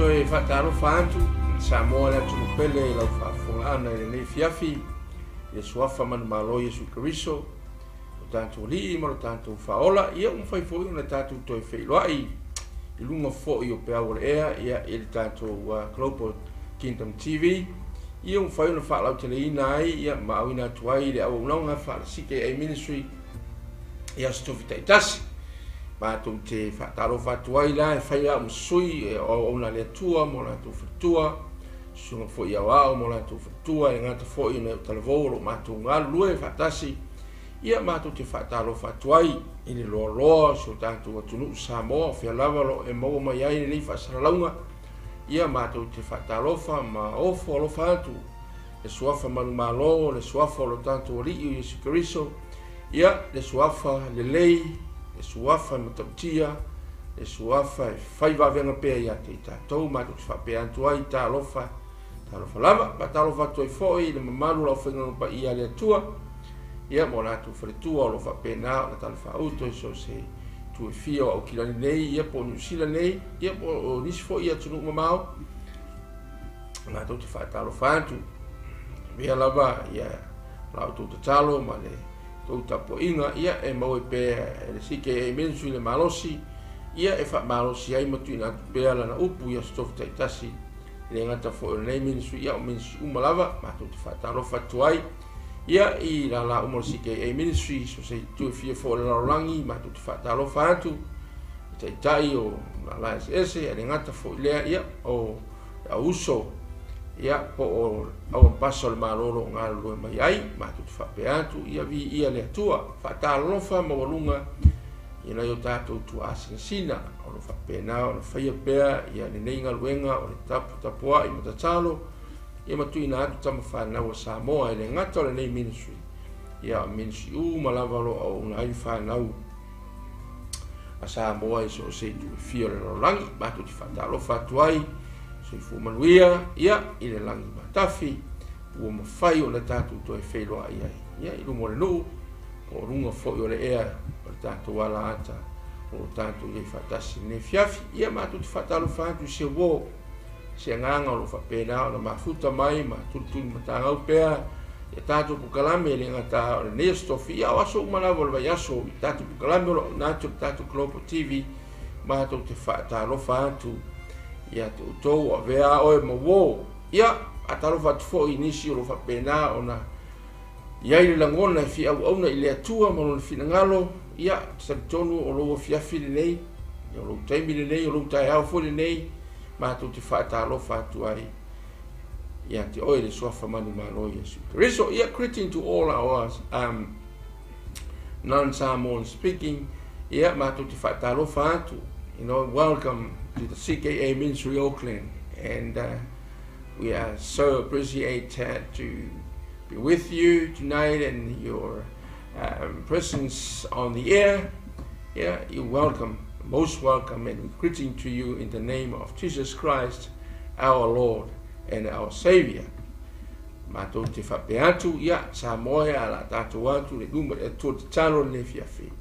Toe faatalofa atu Samoa le atunuu pele i lau faafofogaaga i lenei afiafi i le suafa manumalo o Iesu Keriso o tatou Alii ma lo tatou Faaola. Ia ua mafai foi ona tatou toe feiloai i luga foi o peau o le ea, ia, i le tatou Global Kingdom TV. Ia ua mafai ona faalauteleina ai, ia, ma auina atu ai le auaunaga faale-CKA Ministry i aso tofi taitasi. Matou te faatalofa atu ai la e fai au ma sui e auauna a le Atua mo latou faletua, susuga foi aoao mo latou faletua, e gata foi ona e talavou o lo matou galulue faatasi. Ia matou te faatalofa atu ai i le loaloa o si o tatou atunuu Samoa, o fea lava lo e maua mai ai lenei faasalalauga. Ia matou te faatalofa ma ofo alofa atu le suafa manumalo, le suafa o lo tatou Alii o Iesu Keriso, ia le suafa lelei, le suafa e matautia, le suafa e fai vavega pea ia te i tatou. Matou te faapea atu ai, talofa, talofa lava. Faatalofa atu ai foi i le mamalu o le aufaigaluega paia a le Atua, ia ma o latou faletua o lo o faapena ona talafaauto i so o se itu e fia o Aukilani nei, ia po o Niu Sila nei, ia po o nisi foi atunuu mamao. Matou te faatalofa atu. Avea lava ia la outou tatalo ma le tou tapuaiga, ia e maua pea e le CKA Ministry le malosi, ia e faamalosi ai ma tuuina atu pea lana upu i aso tofi taitasi, e le gata foi o lenei ministry, ia o ministry uma lava. Matou te faatalofa atu ai, ia, i lala uma o le CKA Ministry, so se itu e fia foi o le lalolagi. Matou te faatalofa atu i taitai o lala eseese, e le gata foi lea, ia o auuso, ia po o au ampasa o le Malo o lo o galulue mai ai. Matou te faapea atu, ia viia le Atua. Faatalofa maualuga i nai o tatou tuaasinasina o lo o faapena ona faia pea ia lenei galuega o le taputapuai ma tatalo, ia ma tuuina atu tama fanau a Samoa, e le gata o lenei ministry, ia o ministry uma lava o lo o auauna ai fanau a Samoa i so o se itu e fia o le lalolagi. Matou te faatalofa atu ai, soifua manuia, ia, i le lagi matafi ua mafai ona tatou toe feiloai ai, ia, i luga o le nuu po o luga foi o le ea o le tatou ala ata o lo tatou i ai faatasi i lenei afiafi. Ia matou te faatalofa atu i se uo se agaga o lo o faapena ona mafuta mai ma tulituli matagau pea ia tatou polokalame, e le gata o lenei aso tofi, ia o aso uma lava o le vaiaso i tatou polokalame o lo o atu le tatou Global TV. Matou te faatalofa atu ia te outou o avea oe ma uo. Ia faatalofa atu foi i nisi o lo o faapena ona i ai le lagona e fia auauna i le Atua ma lona finagalo. Ia talitonu o lou afiafi lenei, o lou taimi lenei, o lou taeao foi lenei. Matou te faatalofa atu ai ia te oe le suafa manumalo Iesu Keriso. Ia, greeting to all our non-Samoan speaking. Ia matou te faatalofa atu. Welcome to the CKA Ministry Auckland, and we are so appreciated to be with you tonight and your presence on the air. Yeah, you're welcome, most welcome, and greeting to you in the name of Jesus Christ, our Lord and our Savior. Matou te faapea atu, ia, Samoa e ala tatou atu le luma le Atua tatalo le afiafi.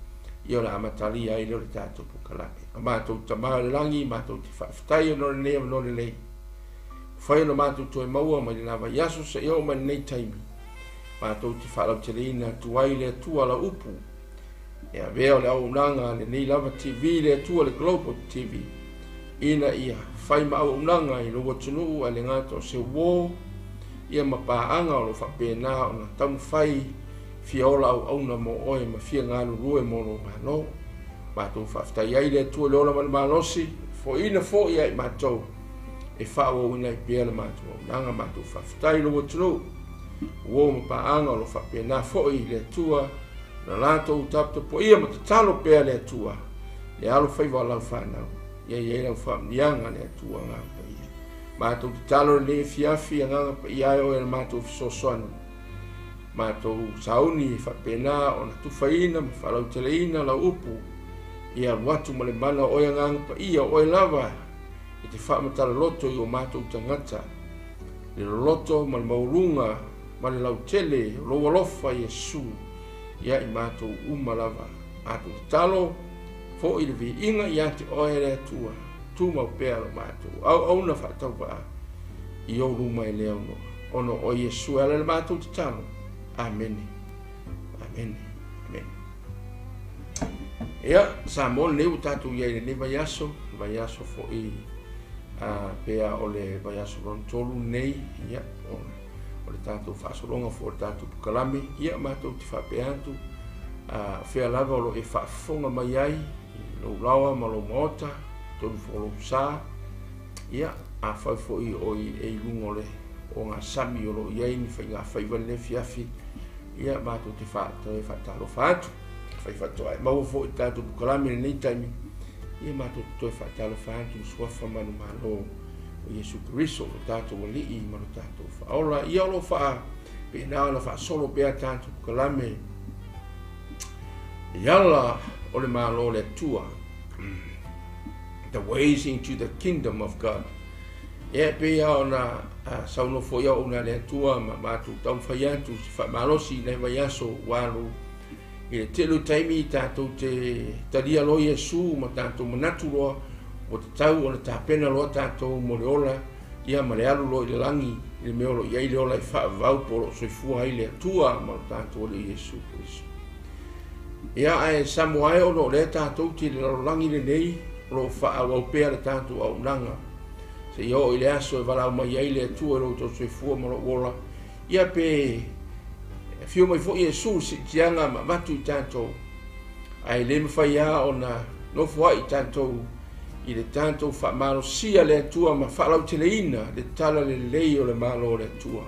Ia o le amatalia ai lea o le tatou polokalame. A matou Tamā o le lagi, matou te faafetai ona o lenei avanoa lelei. Fai ona matou toe maua mai le lava i aso seia oo mai lenei taimi. Matou te faalauteleina atu ai le Atua lau upu. E avea o le auaunaga lenei lava TV le Atua le Global TV, ina ia fai ma auaunaga i lou atunuu, ae le gata o se uo, ia ma paaga o lo o faapena ona taumafai fia ola auauna mo oe ma fia galulue mo lou Malo. Matou faafetai ai le Atua i le ola ma le malosi, foiina foi ia i matou e faaauauina ai pea le matou auaunaga. Matou faafetai i lou atunuu, uo ma paaga o lo o faapena foi le Atua na latou taputapuaia ma tatalo pea le Atua le alofaiva o lau fanau. Ia i ai lau faamanuiaga le Atua Agaga Paia. Matou tatalo lenei afiafi, Agaga Paia ai oe le matou fesoasoani. Matou sauni e faapena ona tufaina ma faalauteleina lau upu, ia alu atu ma le mana o oe Agaga Paia, o oe lava e te faamatala loto i o matou tagata, le loloto ma le maualuga ma le lautele o lou alofa Iesu ia i matou uma lava. Matou tatalo foi le viiga ia te oe le Atua. tumau pea lo matou auauna faatauvaa i ou luma e le aunoa, ona o Iesu e ala i le matou tatalo. Amene. Amene. Amene. Ia, Samoa lenei ua tatou i ai i lenei vaiaso, vaiaso foi pea o le vaiaso lona tolu lenei, ia, o le tatou faasologa foi o le tatou pukalame, ia, matou te faapea atu, fea lava o lo o e faafofoga mai ai, i lou laoa ma lou maota, tonu foi o lou sa, ia, afai foi o i e i luga o le ogasami o lo o i ai ni faigafaiva i lenei afiafi, ia, matou te toe faatalofa atu. Fai faatoa e maua foi i tatou pukalame i lenei taimi, ia matou te toe faatalofa atu i suafa manumalo o Iesu Keriso, lo tatou Alii ma lo tatou Faaola. Ia o lo o faapena ona faasolo pea tatou pukalame i ala o le Malo o le Atua. The ways into the kingdom of God. Ia e pei lava ona saunoa foi auauna a le Atua ma matou taumafai atu se faamalosi i nai vaiaso ua alu i le tele o taimi tatou te talia loa Iesu ma tatou manatu loa ua tatau ona tapena loa tatou mo le ola ia ma le alu loa i le lagi i le mea o lo o i ai le ola e faavavau po o lo o soifua ai le Atua ma lo tatou Alii Iesu Keriso. Ia ae Samoa e ona o lea tatou te i le lalolagi lenei o lo o faaauau pea le tatou auaunaga seia oo i le aso e valaau mai ai le Atua i lo outou soifua ma lou ola. Ia pe afio mai foi Iesu i siitiaga ma avatu i tatou, ae le mafai lava ona nofo ai tatou i le tatou faamalosia le Atua ma faalauteleina le tala lelei o le Malo o le Atua.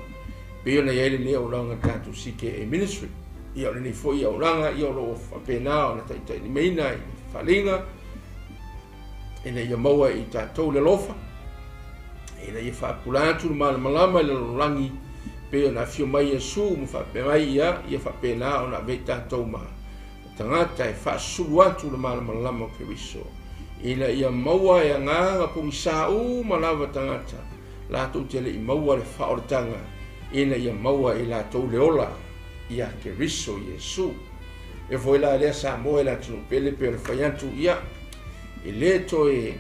Pei ona i ai lenei auaunaga tatou CKA Ministry. Ia o lenei foi auaunaga ia o lo o faapena ona taitailimaina i le faaaliga ina ia maua e i tatou le alofa, ina ia faapula atu le malamalama i le lalolagi, pei ona afio mai Iesu ma faapea mai ia, ia faapena ona ave i tatou ma tagata e faasusulu atu le malamalama o Keriso, ina ia maua e agaga pogisa uma lava tagata latou te le i maua le faaolataga, ina ia maua e latou le ola ia Keriso Iesu. E foi la lea Samoa i le atunuu pele pei ona fai atu, ia, e le toe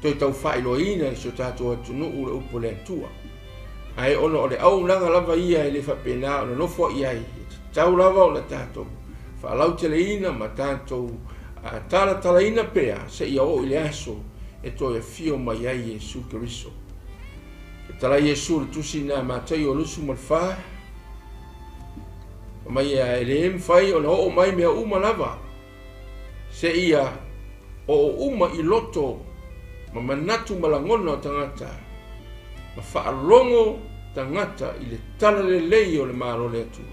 toe tau faailoaina i si o tatou atunuu le upu a le Atua. Ae ona o le auaunaga lava ia e le faapena ona nofo i ai, e tatau lava ona tatou faalauteleina ma tatou talatalaina pea seia oo i le aso e toe afio mai ai Iesu Keriso. Fetalai Iesu le tusi na Mataio 24, mai ia e le mafai ona oo mai mea uma lava, seia oo uma i loto ma manatu ma lagona o tagata, ma faalogo tagata i le tala lelei o le Malo o le Atua,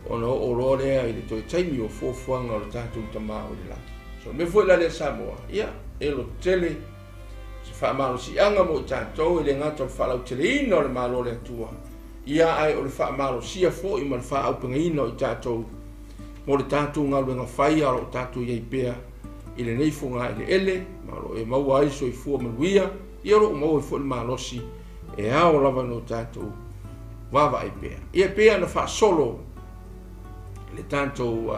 ona oo loa lea i le toe taimi o fuafuaga o le tatou Tama o i le lagi. So mea foi la lea Samoa, ia, e lototele se faamalosiaga mo i tatou, e le gata o le faalauteleina o le Malo o le Atua, ia ae o le faamalosia foi ma le faaaupegaina o i tatou mo le tatou galuega fai a o lo o tatou i ai pea i lenei fogaeleele, ma o lo o e maua ai le soifua manuia, ia o lo o maua ai foi le malosi e ao lava no tatou vaavaai pea. Ia pei ona faasolo le tatou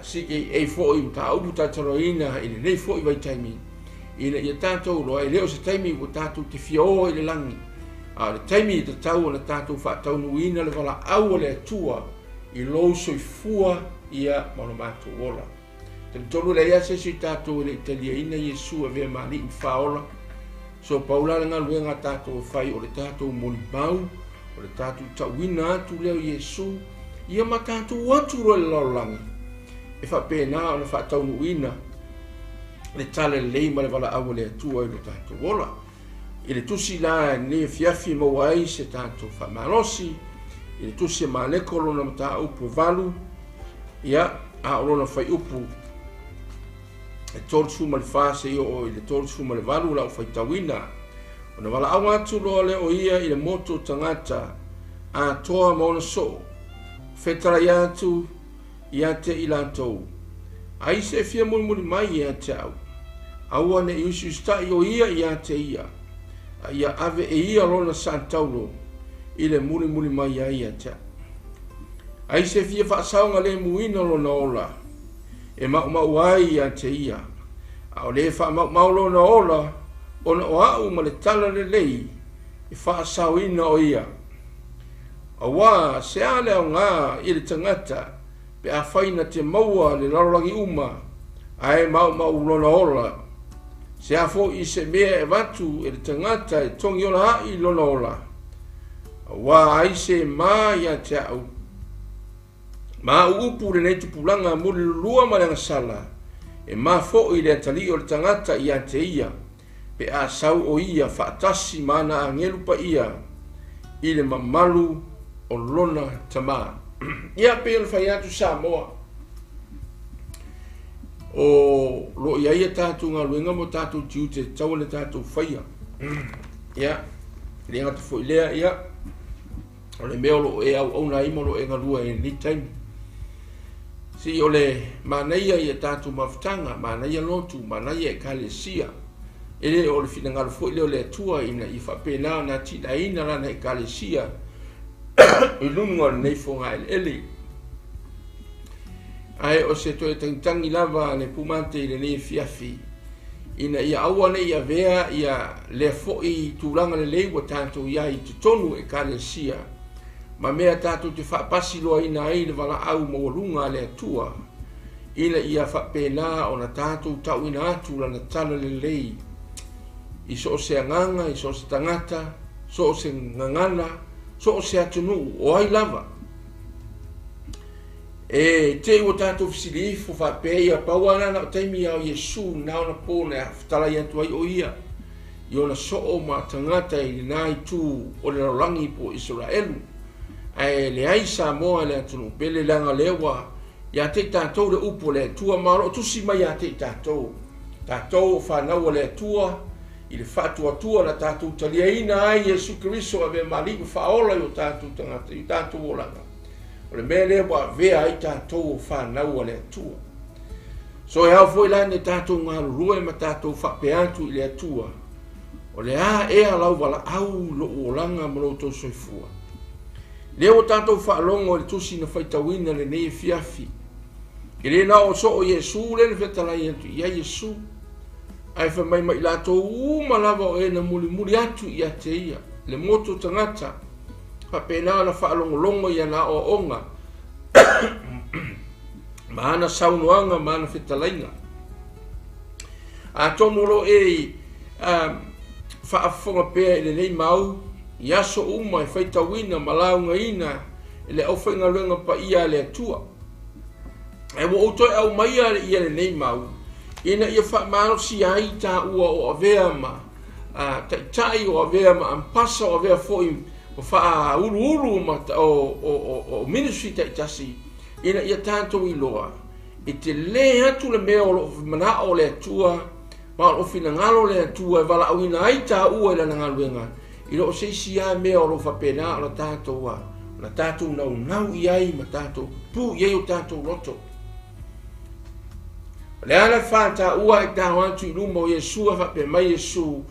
CKA foi mataupu talatalanoaina i lenei foi vaitaimi, ina ia tatou iloa e le o se taimi ua tatou te fia o i le lagi, a o le taimi e tatau ona tatou faataunuuina le valaau a le Atua i lou soifua ia ma lo matou ola. Talitonu e leai lava se isi o tatou e le i taliaina Iesu e avea ma Alii ma Faaola. So pau la le galuega a tatou e fai o le tatou molimau, o le tatou tauina atu lea o Iesu, ia ma tatou atu loa i le lalolagi e faapena ona faataunuuina le tala lelei ma le valaau a le Atua i lo tatou ola. I le tusi la i lenei afiafi e maua ai se tatou faamalosi, i le tusi a Maleko lona mataupu e 8, ia, a o lona fuaiupu e 34 seia oo i le 38 lau faitauina. Ona valaauga atu loa lea o ia i le motu o tagata atoa ma ona soo, fetalai atu ia te i latou, Ai se fia mulimuli mai ia te au, aua ne i usiusitai o ia ia te ia, a ia ave e ia lona sataulo i le mulimuli mai ai ia te au. Ai se fia faasaogalemuina lona ola, e maumau ai ia te ia. A o le faamaumau lona ola, ona o a'u ma le tala lelei e faasaoina o ia. Auā se a le aogā i le tagata pe afai na te maua le lalolagi uma, ae maumau lona ola? Se a foʻi se mea e avatu e le tagata e togiola aʻi lona ola? Auā ai se ma ia te a'u ma a'u upu lenei tupulaga mulilulua ma le agasala, e ma foʻi le atalii o le tagata ia te ia, pe a sau o ia faatasi ma ana agelu paia i le mamalu o lona Tamā. Ia, pei ona fai atu Samoa, o lo o i ai a tatou galuega ma o tatou tiute e tatau ona tatou faia. Ia, e le gata foi i lea, ia, o le mea o lo o e auauna ai ma o lo o e galue ai i lenei taimi. Si o le manaia i a tatou mafutaga, manaia lotu, manaia ekalesia. E le o le finagalo foi lea o le Atua ina ia faapena ona atinaeina lana ekalesia i luga o lenei fogaeleele. Ae o se toe tagitagi lava a le pumate i lenei afiafi, ina ia aua ne i avea ia lea foi tulaga lelei ua tatou i ai i totonu o Ekalesia, ma mea tatou te faapasiloaina ai le valaau maualuga a le Atua, ina ia faapena ona tatou tauina atu Lana tala lelei i so o se agaga, i so o se tagata, so o se gagana, so o se atunuu, o ai lava. E te i ua tatou fesili ifo faapea ia, pau lava lena o taimi a o Iesu na ona po na fetalai atu ai o ia i ona soo ma tagata i lena itu o le lalolagi po o Isaraelu. Ae leai Samoa i le atunuu pele leaga lea ua ia te i tatou le upu o le Atua ma o lo o tusi mai ia te i tatou. Tatou o fanau a le Atua i le faatuatua na tatou taliaina ai Iesu Keriso avea ma Alii ma Faaola i o tatou tagata i o tatou olaga. O le mea lea ua avea ai tatou o fanau a le Atua. So e ao foi la ina tatou galulue ma tatou faapea atu i le Atua, O le a ea lau valaau i lou olaga ma lo outou soifua? Lea ua tatou faalogo i le tusi na faitauina lenei afiafi. E le na o soo Iesu lea na fetalai atu i ai Iesu, ae fai mai ma i latou uma lava o e na mulimuli atu ia te ia, le motu tagata, faapena ona faalogologo i ana aoaoga ma ana saunoaga ma ana fetalaiga. Atonu o lo o e faafofoga pea i lenei mau i aso uma e faitauina ma laugaina e le aufaigaluega paia a le Atua. Ae ua ou toe aumaia ia lenei mau ina ia faamalosia ai taua o avea ma taitai, o avea ma ampasa, o avea foi ma faauluulu ma o ministry taitasi ina ia tatou iloa e telē atu le mea o lo o manao le Atua ma o lo o finagalo le Atua e valaauina ai taua i lana galuega i lo o se isi lava mea o lo o faapena ona tatou ona tatou naunau i ai ma tatou pupū i ai o tatou loto. O le ala faataua e tao atu i luma o Iesu a faapea mai Iesu,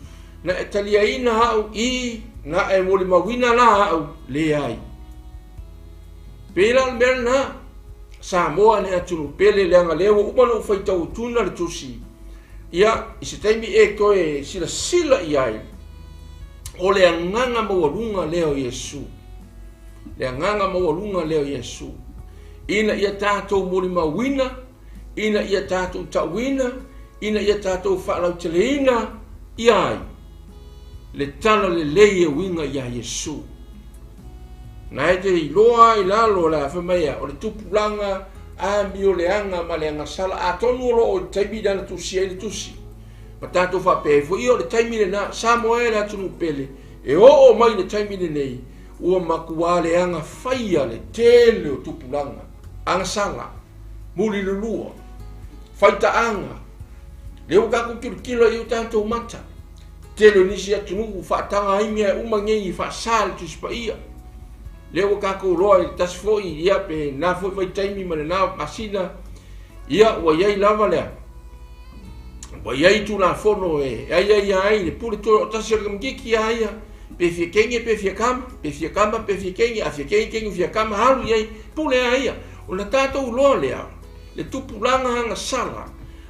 Na e taliaina a'u i, na e molimauina la a'u, leai. Pei la o le mea lena, Samoa le atunuu pele leaga lea ua uma ona ou faitau atuna le tusi, ia, i se taimi e toe silasila i ai, o le agaga maualuga lea o Iesu. Le agaga maualuga lea o Iesu. Ina ia tatou molimauina, ina ia tatou tauina, ina ia tatou faalauteleina ia ai le tala lelei e uiga iā Iesu. Na e te iloa i lalo o le a fai mai a, o le tupulaga amioleaga ma le agasala, atonu o lo o i le taimi lea na tusia ai le tusi. Ma tatou faapea ai foi, ia o le taimi lena, Samoa e le atunuu pele, e oo mai i le taimi lenei, ua matua leaga faia le tele o tupulaga, agasala, mulilulua, faitaaga, lea ua tatou tilotilo i o tatou mata. Tele o nisi atunuu ua faataga ai mea uma nei e faasa le Tusi Paia. Lea ua tatou iloa i le tasi foi, ia pe lena foi vaitaimi ma lena masina, ia ua i ai lava lea. Ua i ai Tulafono e aiaia ai le pule toatasi o le tamaitiiti ia ia, pe fia teine pe fia tama, pe fia tama pe fia teine, a fia teine teine fia tama, alu i ai, pule a ia. Ona tatou iloa lea, le tupulaga agasala.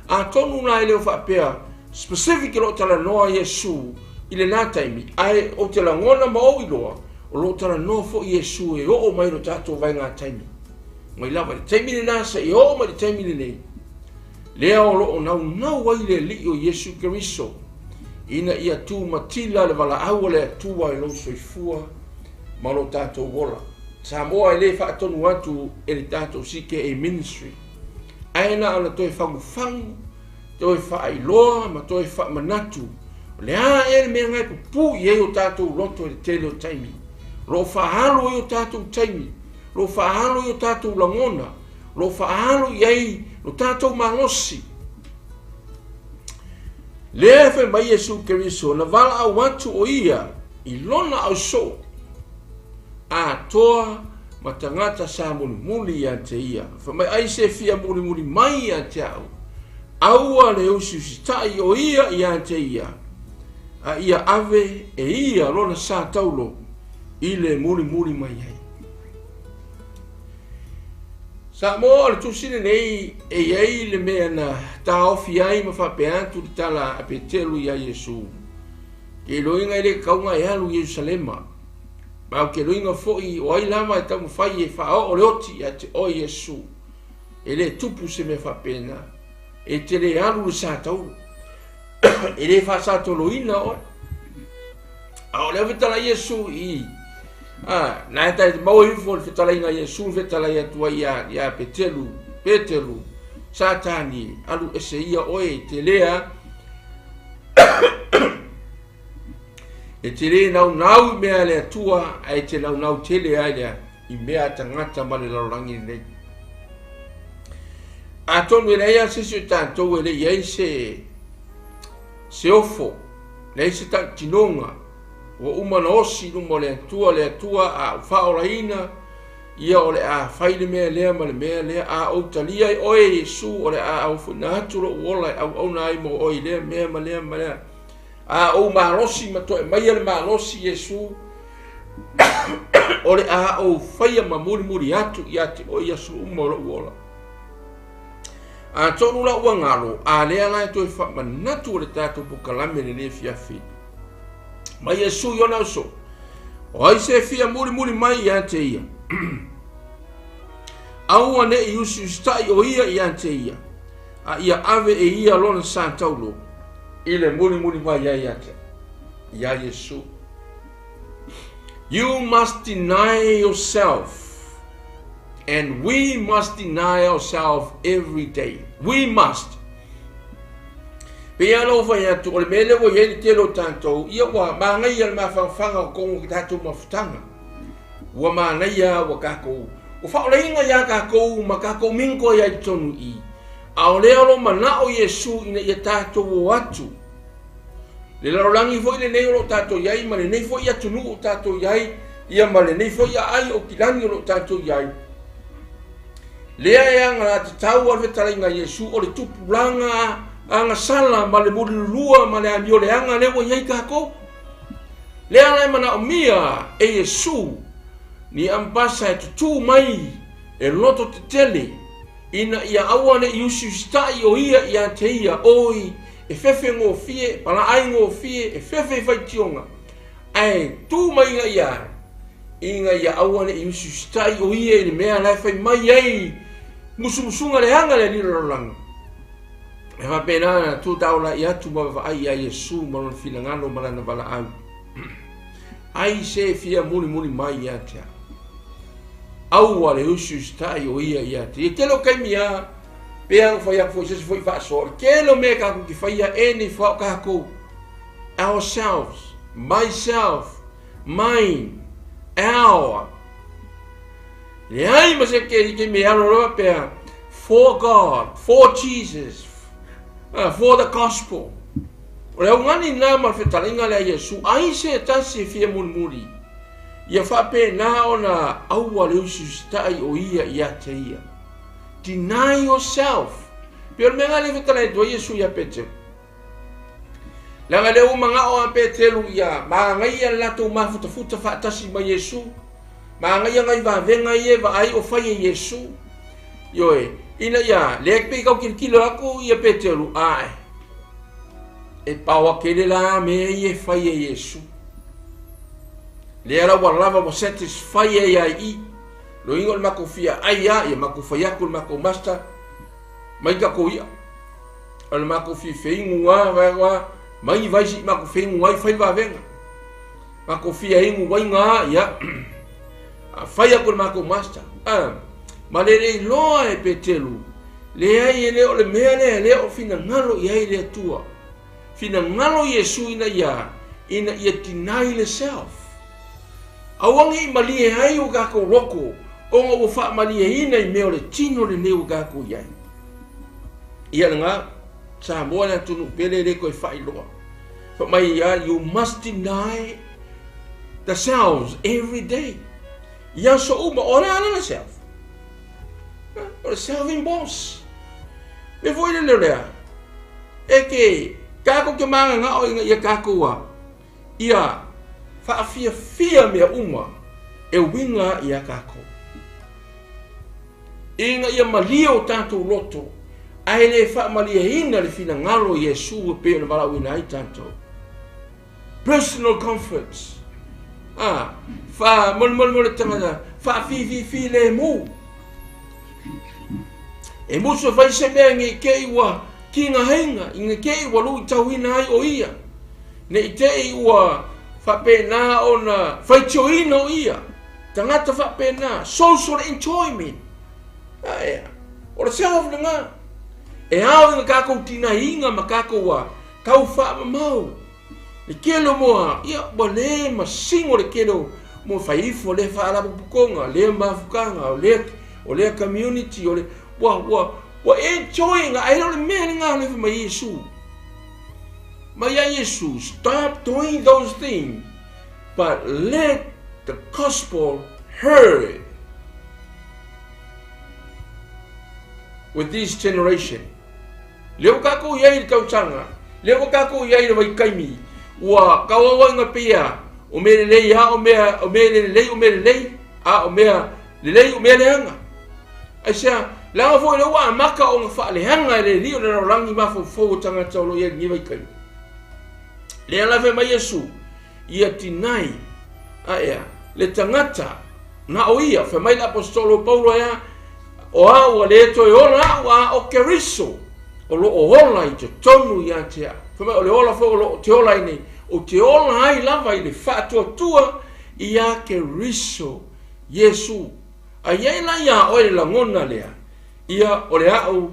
Atonu la e le o faapea specific o lo o talanoa Iesu i lena taimi, ae ou te lagona ma ou iloa o lo o talanoa foi Iesu e oo mai i lo tatou vaega taimi. Mai lava i le taimi lena seia oo mai i le taimi lenei, lea o lo o naunau ai le Alii o Iesu Keriso ina ia tumatila le valaau a le Atua i lou soifua ma lo tatou ola. Samoa e le faatonu atu e le tatou CKA Ministry, ae na ona toe fagufagu, toe faailoa ma toe faamanatu o le a ea le mea na e pupuu i ai o tatou loto i le tele o taimi. O lo o faaalu ai o tatou taimi, o lo o faaalu ai o tatou lagona, o lo o faaalu i ai lo tatou malosi. Lea e fai mai Iesu Keriso, na valaau atu o ia i lona ausoo atoa ma tagata sa mulimuli ia te ia. Fai mai ai se fia mulimuli mai ia te au, aua le usiusitai o ia ia te ia, a ia ave e ia lona sa taulo i le mulimuli mai ai. Samoa o le tusi lenei e i ai le mea na taofi ai ma faapea atu le tala a Peteru iā Iesu, Ke iloiga e le tatau e alu i Ierusalema, ma o ke iloiga foi o ai lava e taumafai e faaoo le oti ia te oe Iesu, e le tupu se mea faapena, e te le alu i le sa taulu, e le faasatoloina oe. A o lea fetalai Iesu i a na e tai maua ifo le fetalaiga Iesu fetalai atu ai ia ia Petelu Petelu Satani alu ese ia oe te lea e te le naunau i mea a le Atua ae te naunau tele ai lea i mea a tagata ma le lalolagi lenei. Atonu e leai lava se isi o tatou e le i ai se se ofo, leai se tautinoga, ua uma ona osi i luma o le Atua, le Atua a ou faaolaina, ia o le a fai le mea lea ma le mea lea, a ou talia ai oe Iesu, o le a aufuina atu lou ola e auauna ai mo oe i lea mea ma lea ma lea. A ou malosi ma toe maia le malosi Iesu, o le a ou faia ma mulimuli atu ia te oe i aso uma o lou ola. Atonu la ua galo, a lea la e toe faamanatu o le tatou pokalame lenei afiafi. Mai Iesu i ona uso, o ai se fia mulimuli mai ia te ia? Aua ne i usiusitai o ia ia te ia, a ia ave e ia lona sa taulo i le mulimuli mai ai ia te ia Iesu. You must deny yourself and we must deny ourselves every day. We must. Pei lava ona ou fai atu, o le mea lea ua i ai le tele o tatou, ia ua manaia le mafanafana o totonu o ke tatou mafutaga. Ua manaia ua tatou, ua faaolaina iā tatou ma tatou minikoa ai i totonu i i. A o lea o lo o manao Iesu ina ia tatou o atu. Le lalolagi foi lenei o lo o tatou i ai ma lenei foi atunuu o tatou i ai, ia ma lenei foi aai o kilagi o lo o tatou i ai, lea e alagatatau a le fetalaiga a Iesu o le tupulaga agasala ma le mulilulua ma le amioleaga lea ua i ai tatou. Lea la e manaomia e Iesu ni ambasa e tutū mai e loto tetele ina ia aua ne i usiusitai o ia ia te ia, oi, e fefe gofie, e palaai gofie, e fefe i faitioga, ae tu mai ina ia ina ia aua ne i usiusitai o ia i le mea la e fai mai ai musumusuga leaga le Alii o le lalolagi. E faapena ona tu taulai atu ma vaavaai ia Iesu ma lona finagalo ma lana valaau. Ai se fia mulimuli mai ia te au. Aua le usiusitai o ia ia te ia. Tele o taimi a, pe ana fai atu foi se isi foi faasoa, o le tele o mea tatou te faia e nei fao tatou. Ourselves, myself, mine, our. Leai ma se ke ke me alo loa pea for God, for Jesus, for the gospel. O le augani na ma le fetalaiga lea Iesu, ai se tasi e fia mulimuli, ia faapena ona aua le usiusitai o ia ia te ia. Deny yourself. Pe o le mea lea fetalai atu ai Iesu ia Peteru. Leaga lea ua manao a Peteru ia magaia le latou mafutafuta faatasi ma Iesu, magaia nai vavega ia e vaai o fai e Iesu. Ioe, Ina ia, lea pei kau kilokilo aku ia Peteru, ae, e paoa kele la mea ia e fai e Iesu. Lea la ua lava ua satisfy ai ai i. Loiga o le matou fia ai a, ia matou fai atu le matou master, mai tatou ia. O le matou fia feinu a, vai a, mai vai si matou feinu ai fai vavega. Matou fia inu waiga a, ia. A fai atu le matou master. A, ma le le iloa e Petelu, leai e le o le mea lea, le o finagalo i ai le Atua. Finagalo Iesu ina ia, ina ia deny le self. Aua ne i malie ai o tatou loto, ona ua faamalieina i mea o le tino lenei ua tatou i ai. Ia lena, Samoa le atunuu pele e le toe faailoa. Fai mai ia, you must deny the selves every day. I aso uma, o le a le self? O le self impose. Me foi le leo lea, e ke kākou ke magagao ina ia kākou a, ia faafiafia mea uma e uiga iā kākou. Ina ia malie o tātou loto, ae le faamalieina le finagalo o Iesu e pei ona valaauina ai tātou. Personal comforts. Ah, fa molemole tagata, faafififi lemu. E musu e fai se mea nei te i ua kigaina, ina te i ua luitauina ai o ia. Nei te i ua faapena ona faitioina o ia. Tagata faapena, social enjoyment. Ae, o le self lena. E ao ina kākou tinaiga ma kākou a tau faamamau. Le tele o moa, ia, ua le masino le tele o moa fai ifo lea faalapotopotoga, lea mafutaga, o lea, o lea community, o le, ua, ua, ua enjoy ina, ae le o le mea lena le fai mai Iesu. Mai a Iesu, stop doing those things, but let the gospel heard with this generation. Lea ua kākou i ai i le tausaga, lea ua kākou i ai i le vaitaimi, ua kauauauga pei a, o mea lelei a o mea, o mea le lelei o mea lelei, a o mea lelei o mea leaga. Aisea, leaga foi lea ua amata ona faaleaga e le Alii o le lalolagi mafaufau o tagata o lo o i ai i lenei vaitaimi. Lea la fai mai Iesu, ia deny, aea, le tagata, na o ia, fai mai le aposetolo o Paulo ea, o au ua le toe ola au, a o Keriso, o lo o ola i totonu ia te au. Fai mai o le ola foi o lo o te ola ai nei, ou te ola ai lava i le faatuatua ia Keriso, Iesu. A i ai la iā oe le lagona lea, ia o le au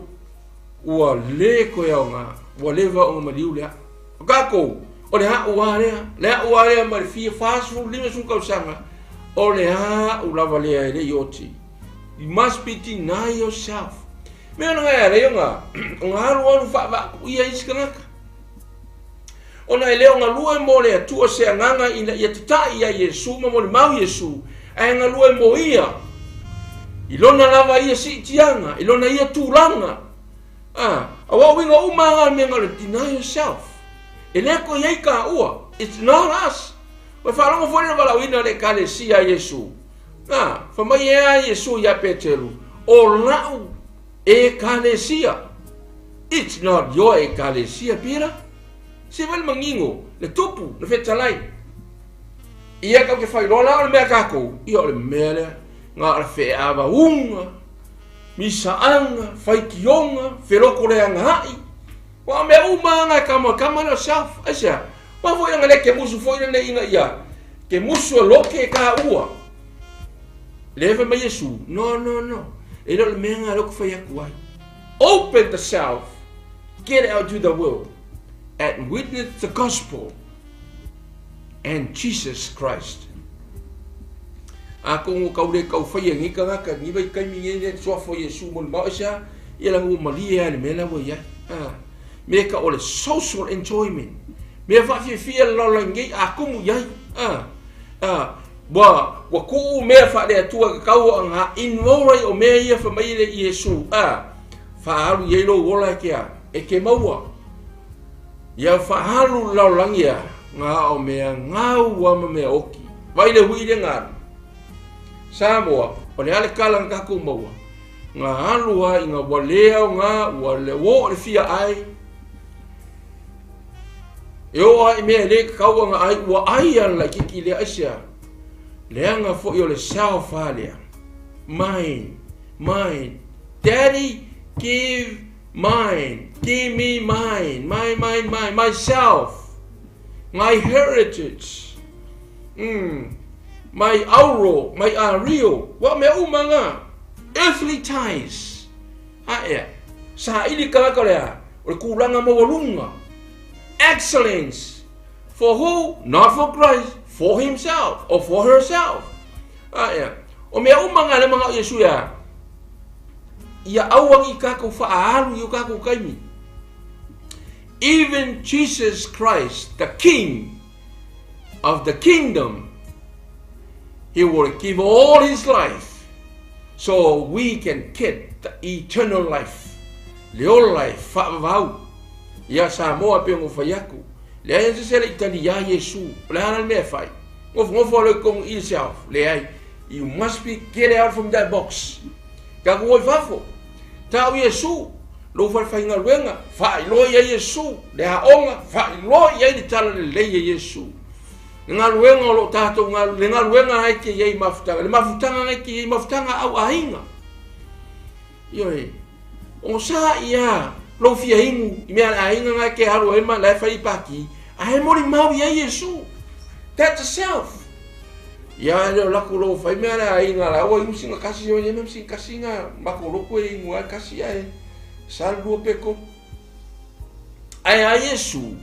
ua le koe aoga, ua leva ona maliu le au. O kākou, o le a'u a lea, le a'u a lea mai le fia 40, 50 tausaga, o le a'u lava lea e le i oti. You must be deny yourself. Mea ona e alai ona, ona alu alu faavaakuia isi tagata. Ona e le o galue mo le Atua se agaga ina ia tata'i ia Iesu ma molimau Iesu, ae galue mo ia i lona lava ia siitiaga, i lona ia tulaga. Ah, aua uiga uma aga mea o le deny yourself. E le koe i ai kāua. It's not us. Ua faalogo foi le valaauina o le Ekalesia a Iesu. Ah, fai mai e a Iesu iā Peteru, O la'u Ekalesia. It's not your Ekalesia, Peter. Se vai le manino, le tupu, le fetalai. Ia kau te whailoa la o le mea kākou. Ia o le mea lea, ngā o le wheawaunga, misaaga, faitioga, felokoleaga a'i. Ua mea uma anga e kama, kama le self. Aisea, ma foi anga le ke musu foi lenei ina ia, ke musu e loke e ka ua. Le fai mai Iesu, no, no, no. E le o le mea ngā leo fai aku ai. Open the self, get out to the world, and witness the gospel and Jesus Christ. A ko ngo kau le kau fai e ngi kangaka ngi vai kai mi ngi le suafo Iesu mo le mao esa ia la ngo malie a le mea la ua iai. A me ka o le social enjoyment. Mea faafiafia le lalolagi nei a kumu iai. A a ua ua kuu mea faale-Atua tatau ona involve ai o mea ia fai mai le Iesu a faaalu iai lou ola e ke a e ke maua. Ia faaalu le lalolagi a ngā o mea ngau a ma mea oki. Vai le hui le ngalu. Samoa, o le a le kala na kākou maua. Ga alu a ina ua le aoga, ua le ua oo i le fia ai. E oo lava i mea e le tatau ona ai, ua ai lava le laitiiti lea, aisea? Leaga foi o le self lava lea. Mine, mine, daddy give mine, give me mine, mine, mine, mine, myself, my heritage, my auro, my ario, ua mea uma na, earthly ties. Aea, saili tagata o le a? O le tulaga maualuga. Excellence. For who? Not for Christ, for himself or for herself. Aea, o mea uma na le manao Iesu ia, ia aua ni kakou faaalu i o kakou taimi. Even Jesus Christ, the King of the kingdom, he will give all his life so we can get the eternal life. Le ola e faavavau. Ia Samoa pe ngo fai aku. Leai se se le italia Iesu. O le a le mea e fai. Nofonofo alo i totonu i yourself. Leai. You must be get out from that box. Tatou o i fafo. Tau Iesu, lou falefaigaluega, faailoa i ai Iesu, le aoga, faailoa i ai le tala lelei e Iesu. Le galuega o lo o tatou galu, le galuega na e te i ai mafutaga, le mafutaga na e te i ai mafutaga au aiga. Ioe, o sa ia lou fia inu i mea le aiga na e te alu ai ma la e fai i paki, a e molimau i ai Iesu. That's the self. Ia e le o laku lou fai mea le aiga la ua inu sina kasi o ia mea sina kasi nga mako loku e inu ai kasi ae sa lua pe tolu. Ae a Iesu,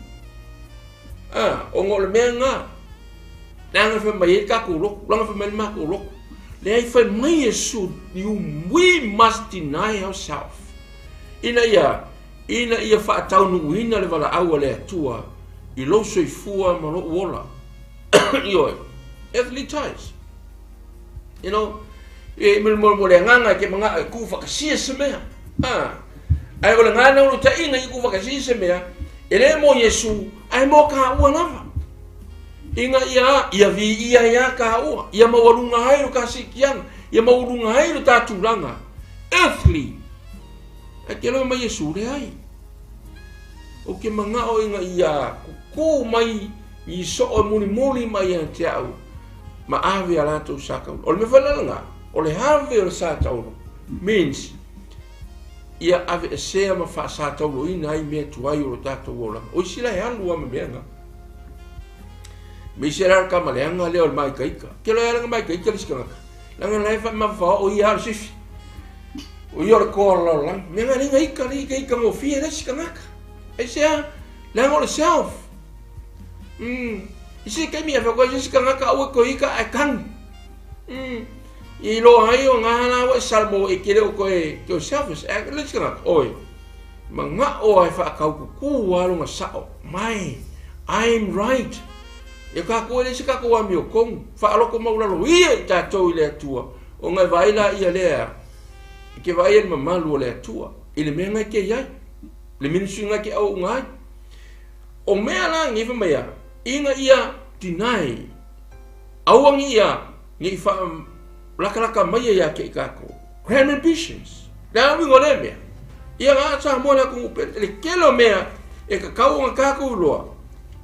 a, ona o le mea nga, leaga fai mai ai tatou lotu, leaga fai mai le matou lotu. Leai fai mai Iesu, you, we must deny ourselves. Ina ia, ina ia faataunuuina le valaau a le Atua i lou soifua ma lou ola. Ioe, earthly ties. You know, e mo mo mo le agaga e ke manga e ku whakasia se mea. Ah. Ai o le ngana o ta inga i ku whakasia se mea, e le mo Yesu, ai mo ka ua lava. Inga ia, ia vi ia ia ka ua, ia maualunga ai o ka sikianga, ia maualunga ai lo ta tulaga. Earthly. Ai ke loa mai Yesu le ai. O ke mangao inga ia kuku mai I soo e mulimuli mai ia te au, ma ave a latou sa taula. O le mea foi la lena, o le ave o le sa taula means ia aveesea ma faasatauloina ai mea tuai o lo tatou olaga. O isi la e alu lava ma mea na. Ma isi la le tama leaga lea o le maikaika. Ke loa e ala maikaika le isi tagata. Leaga la e faamafao o ia a o le sifi. O ia o le toa o le lalolagi. Mea na le ika le ika ika gofie le isi tagata. Aisea, leaga o le self. Mm. I se taimi e whakoi se tagata aua koe ika ae kanu. Mm. I loa ai o ngā hana aua e salmo e kere o koe te o selfish. E le tagata, oi. Ma ngā o ai whaakaukuku a longa sao. Mai, I'm right. E ka koe le se ka koe ami o kongu. Whaaloko maulalo ia i tātou i le atua. O ngai vai la ia lea. I ke vai e le mamalu o le atua. I le mea ngai ke iai. Le ministry ngai ke au ngai. O mea la ngi fa mai a, ina ia deny, aua ngi ia ngi fa lakalaka mai ia ke i kākou. Grand ambitions. Le a uiga o lea mea. Ia nga Samoa le atunuu pele, le tele o mea e tatau ona kākou iloa,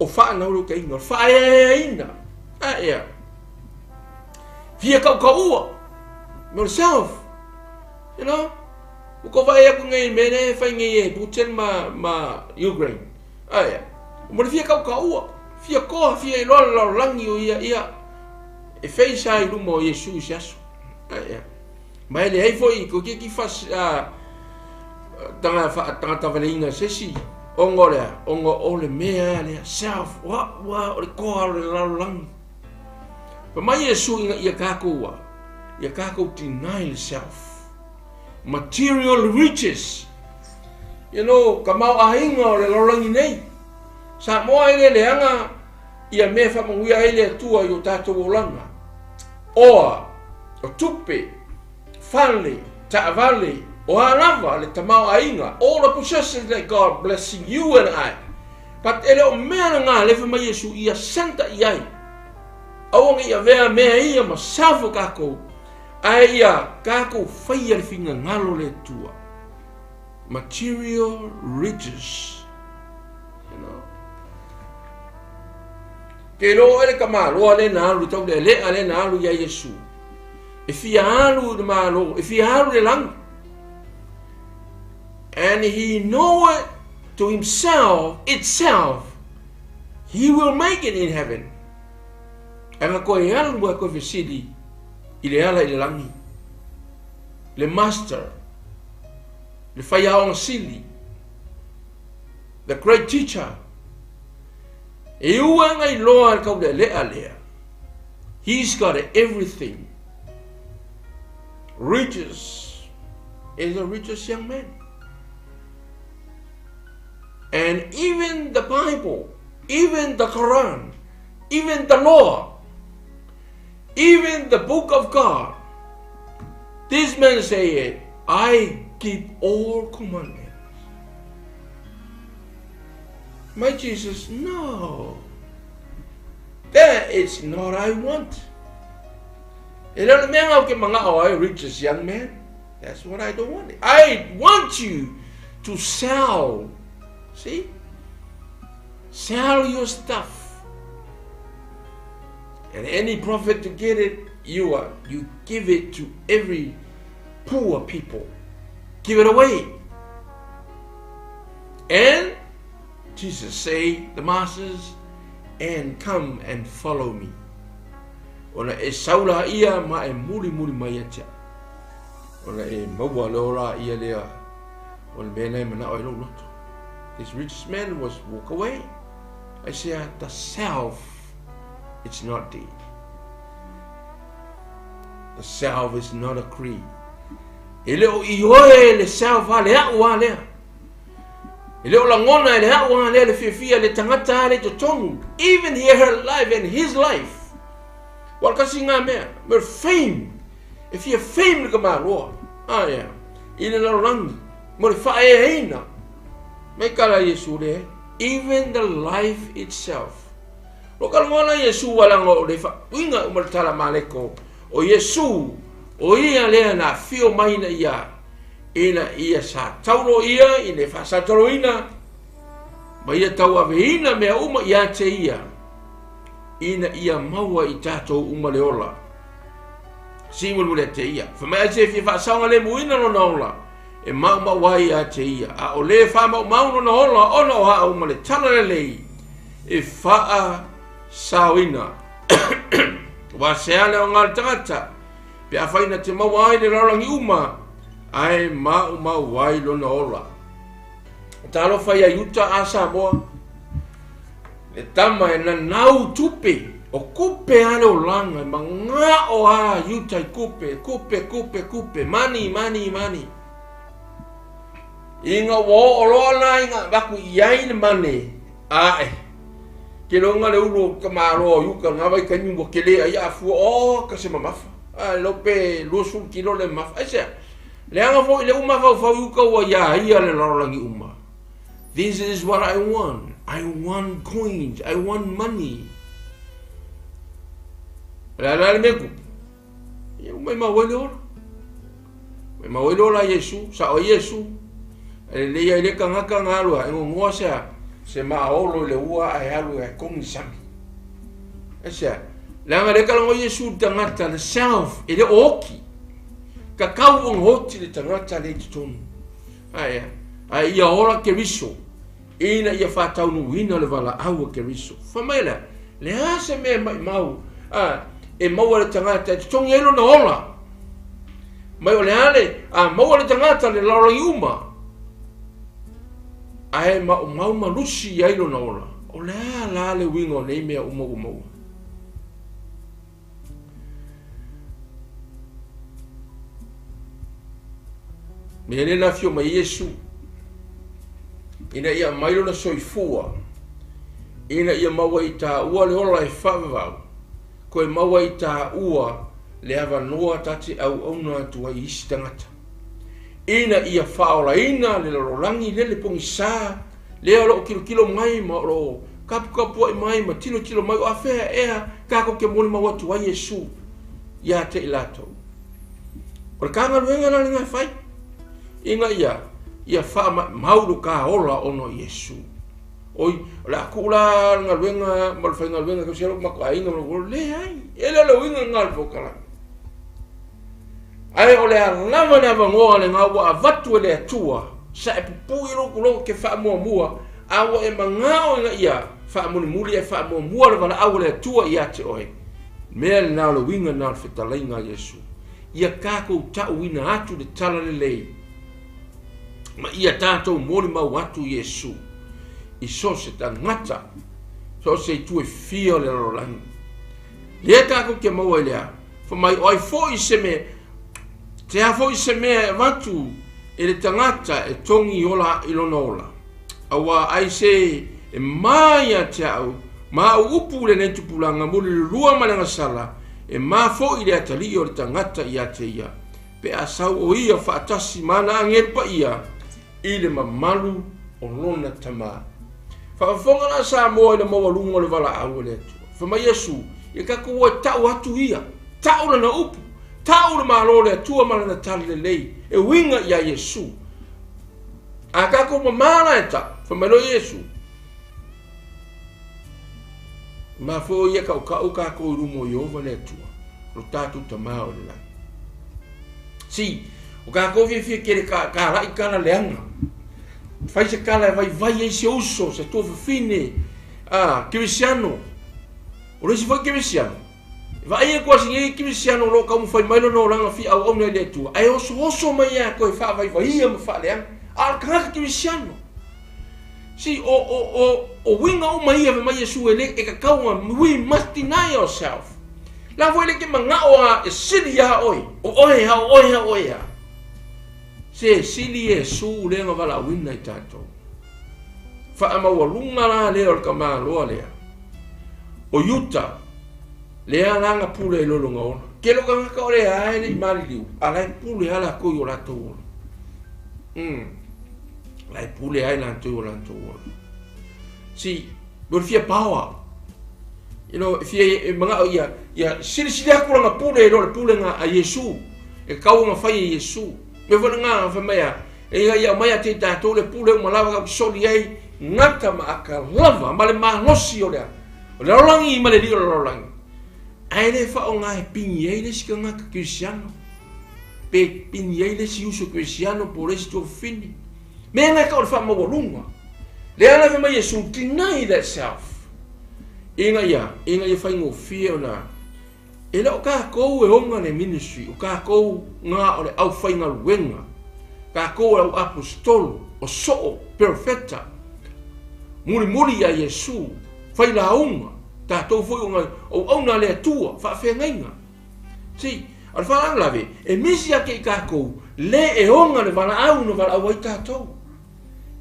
o faanaulutaina, o le faaeaeaina. A ea. Fia kaukaua. Mo le self. You know? Ua kou vaai aku nei i mea lea e fai nei e Putin ma, ma Ukraine. Aia, mo le fia kaukaua, fia koa, fia iloa le lalolagi o ia, ia, e face lava i luma o Iesu i se aso. Aia, ma e leai foi, ko ki ki fas, a, tanga, fa, tangata valeina se isi, ona o le a, ona o le mea lea, self, wa, wa, o le koa o le lalolagi. Fai mai Iesu ina ia kākou a, ia kākou deny le self. Material riches. You know, ka maoainga o le lalolagi nei. Samoa e le leaga ia mea e faamanuia ai le Atua i o tatou olaga. Oa, o tupe, fale, taavale, o a lava le tamaoaiga, all the possessions that God blessing you and I. But e le o mea lena le fai mai Iesu ia santa i ai. Aua ne i avea mea ia ma self o tatou. Ae ia tatou faia le finagalo o le Atua. Material riches. You know? Ke iloa oe le tamaloa lea na alu i taulealea lea na alu ia Iesu. E fia alu i le Malo, e fia alu i le lagi. And he know it to himself, itself, he will make it in heaven. Ae na koe alu ai koe fesili i le ala i le lagi. Le master, le faiaoga sili, the great teacher. E ua nga iloa le kaulealea lea. He's got everything. Riches is the richest young man. And even the Bible, even the Quran, even the law, even the book of God, this man say I keep all commandments. My Jesus, no. That is not I want. E le o le mea ngau ke mangao ai, richest young man. That's what I don't want. I want you to sell. See? Sell your stuff. And any profit to get it, you are you give it to every poor people. Give it away. And Jesus say the masses, and come and follow me. Ona e saula ia ma e muli muli mai atia. Ona e maua le ola ia lea o le mea nei manao e lou loto. This rich man was walk away. I say the self, it's not dead. The self is not a creed. E le o ioe le self a le au a lea. E le o lagona e le au a lea le fiafia le tagata a le totonu. Even he her life and his life. Wa kasi ngā mea, me fame. E fia fame le ka maloa. Ah, yeah. I le lalolagi, mo le faaeaina. Mai kala Iesu le, even the life itself. Lo ka lagona Iesu walanga o le faauiga uma le tala maleko o Iesu, o ia lea na afio mai ina ia, ina ia sa taulo ia i le faasataloina, ma ia tauaveina mea uma ia te ia, ina ia maua i tatou uma le ola. Simulimuli a te ia. Fai mai ai se fia faasaogalemuina lona ola, e maumau ai ia te ia. A o le faamaumau lona ola ona o aa uma le talalelei e faasaoina. Ua sea le aoga o le tagata, pe afai na te maua ai le lalolagi uma, ae maumau ai lona ola. Talofa ia Iuta a Samoa, le tama e nanau tupe, o kupe a le olaga, e magao a Iuta i kupe, kupe, kupe, kupe, money, money, money. Inga ua oo loa la inga avatu i ai le mane, ae, ke loga le ulu o ka malo o Iuta na vaitaimi ua kele ai a fua, o ka se mamafa, a lo pe 20 kilo le mamafa, aisea? Leaga foi le uma faufau i uka ua iā ia le lalolagi uma. This is what I want. I want coins. I want money. O le a la le mea tupu? Ia ua maimau ai le ola. Maimau ai le ola a Iesu, sao ai Iesu. E lelei ai le tagata na alu a e gogoa se a se maaolo i le ua ae alu e kogi sami. Aisea? Leaga le kalago Iesu i le tagata, le self, e le o oki. Tatau ona oti le tagata lea i totonu. Ae a? Ae ia ola Keriso, ina ia faataunuuina le valaau a Keriso. Fai mai lea, le a se mea e maimau a, e maua le tagata e totogi ai lona ola? Mai o le a le, a maua le tagata le lalolagi uma, ae maumau ma lusi ai lona ola. O le a la le uiga o nei mea uma ua maua? Mea lea na afio mai Iesu ina ia aumai lona soifua ina ia maua i tāua le ola e faavavau, koe maua i tāua le avanoa ta te auauna atu ai i isi tagata. Ina ia faaolaina le lalolagi le le pogisā lea o lo o kilokilo mai ma o lo o kapukapuaʻi mai ma tilotilo mai o afea ea kākou ke molimau atu ai Iesu iā te i latou. O le ka galuega la lena e fai, ina ia, ia faamaumau lo ka ola ona o Iesu. Oi, o le a tuu la le galuega ma le faigaluega e tausia lou matou aiga ma lou leai. E le o le uiga lena o le polokalame. Ae o le a lava le avanoa lena ua avatu e le Atua, sa e pupui lou tulogo ke faamuamua, a ua e manao ina ia faamulimuli e faamuamua le valaau a le Atua ia te oe. Mea lena o le uiga lena o le fetalaiga a Iesu. Ia tatou tauina atu le tala lelei ma ia tatou molimau atu Iesu i so o se tagata, so o se itu e fia o le lalolagi. Lea tatou te maua i le a? Fai mai, o ai foi se mea, te a foi se mea e avatu e le tagata e togi ola i lona ola? Auā ai se e mā ia te au, ma au upu i lenei tupulaga mulilulua ma le agasala, e mā foi le atalii o le tagata ia te ia, pe a sau o ia faatasi ma ana agelu paia i le mamalu o lona Tama. Faafofoga la Samoa i le maualuga o le valaau a le Atua. Fai mai Iesu, Ia tatou o e tau atu ia, tau lana upu, tau le Malo o le Atua ma lana tala lelei, e uiga iā Iesu. A tatou mamā la e tau, fai mai loa Iesu, Ma foi ia kaukau kākou i luma o Ieova le Atua, lo tatou Tamā o i le lagi. Si, o kākou fiafia kele ka, ka laʻi kala leaga. Fai se kala e vaivai ai se uso, se tuafafine, a, kerisiano. O le isi foi kerisiano, e vaai atu lava si nei kerisiano o lo o taumafai mai lona olaga fia auauna i le Atua, ae osooso mai ia toe faavaivaia ma faaleaga. A o le tagata kerisiano. Si, o, o, o, o uiga uma ia fai mai Iesu e le, e tatau ona, we must deny ourselves. La foi le ke manao a e sili iā oe, o oe a, o oe a, o oe a. Se sili Iesu lea na valaauina i tatou. Faamaualuga la lea o le tamaloa lea. O Iuta, lea la na pule ai loa lona ola. Tele o tagata o lea e le i maliliu, a la e pule lava latou i o latou ola. La e pule ai latou i o latou ola. Si, mo le fia power. You know, e fia e manao ia, ia silisili atu lana pule i lo le pulega a Iesu. E tatau ona fai e Iesu. Mea foi lena, fai mai a, e ia ia aumai ia te i tatou le pule uma lava tatou te soli ai gata ma ata lava ma le malosi o le o le lalolagi ma le alii o le lalolagi. Ae le faaaoga e pini ai le isi tagata kerisiano, pe pini ai le isi uso kerisiano po o le isi tuafafine. Mea na e tau o le faamaualuga. Lea la fai mai Iesu, deny that self. Ina ia, ina ia faigofie ona E le o tatou e ona le ministry, o tatou na o le aufaigaluega, tatou o le au aposetolo, o soo, perofeta, mulimuli ia Iesu, failauga, tatou foi o auauna a le Atua, faafeagaiga. See, o le faalavelave, e misi ake i tatou le e ona le valaau na valaau ai tatou.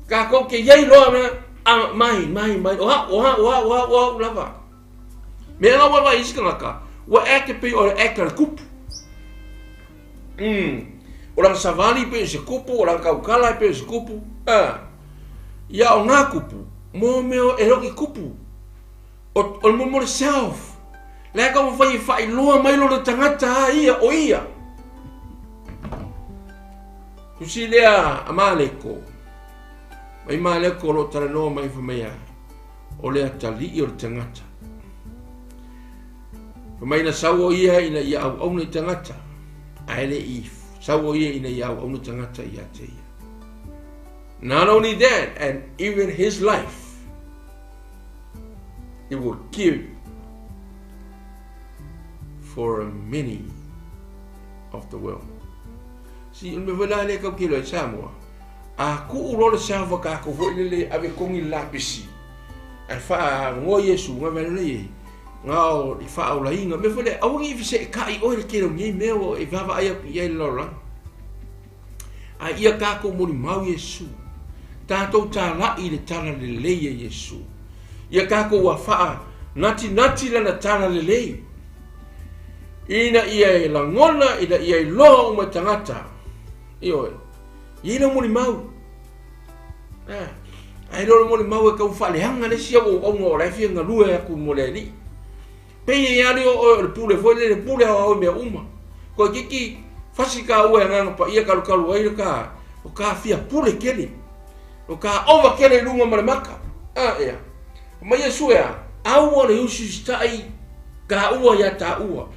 Tatou te i ai loa mea, a, mai, mai, mai, o au, o au, o au, o au, o au lava. Mea la ua vaai isi tagata, ua act e pei o le act a le kupu. O lana savali pei o se kupu, o lana tautala e pei o se kupu. Ia o nā kupu, mo mea e loki kupu. O, o le mo le self. Le ka mawhai e whailoa mai lo le tagata a ia, o ia. Tusi lea a Maleko. Mai Maleko lo talanoa mai whamea. O le atalii o le tagata. Fai mai na sau o ia ina ia auauna i tagata, ae le i sau o ia ina ia auauna tagata ia te ia. Not only that, and even his life, he will give for many of the world. Si, o le mea foi la lea tau kilo ai Samoa, A kuu loa le sava kākou foi lele ave kogi le lapisi ae faagoa Iesu nga mea lelei e nga o i faaolaina mea foi lea aua nei feseekai oe le tele o nei mea ua e vaavaai atu i ai le lalolagi a ia kākou molimau Iesu tatou talai le tala lelei a Iesu ia kākou ua faa natinati lana tala lelei ina ia e lagona ina ia iloa uma e tagata ioe I ai lau molimau. Eh, ai lo molimau e kau faaleaga le isi au auauna o la e fia galue atu mo le Alii. Pei e ali o oe o le pule foi lele, pule aoao i mea uma. Koe kiki, Fasi kāua e agaga paia kalukalu ai le ka o ka fia pule kele. O ka ova kele i luga ma le maka. A ea. Mai Iesu e a, aua le usiusitai kāua iā tāua.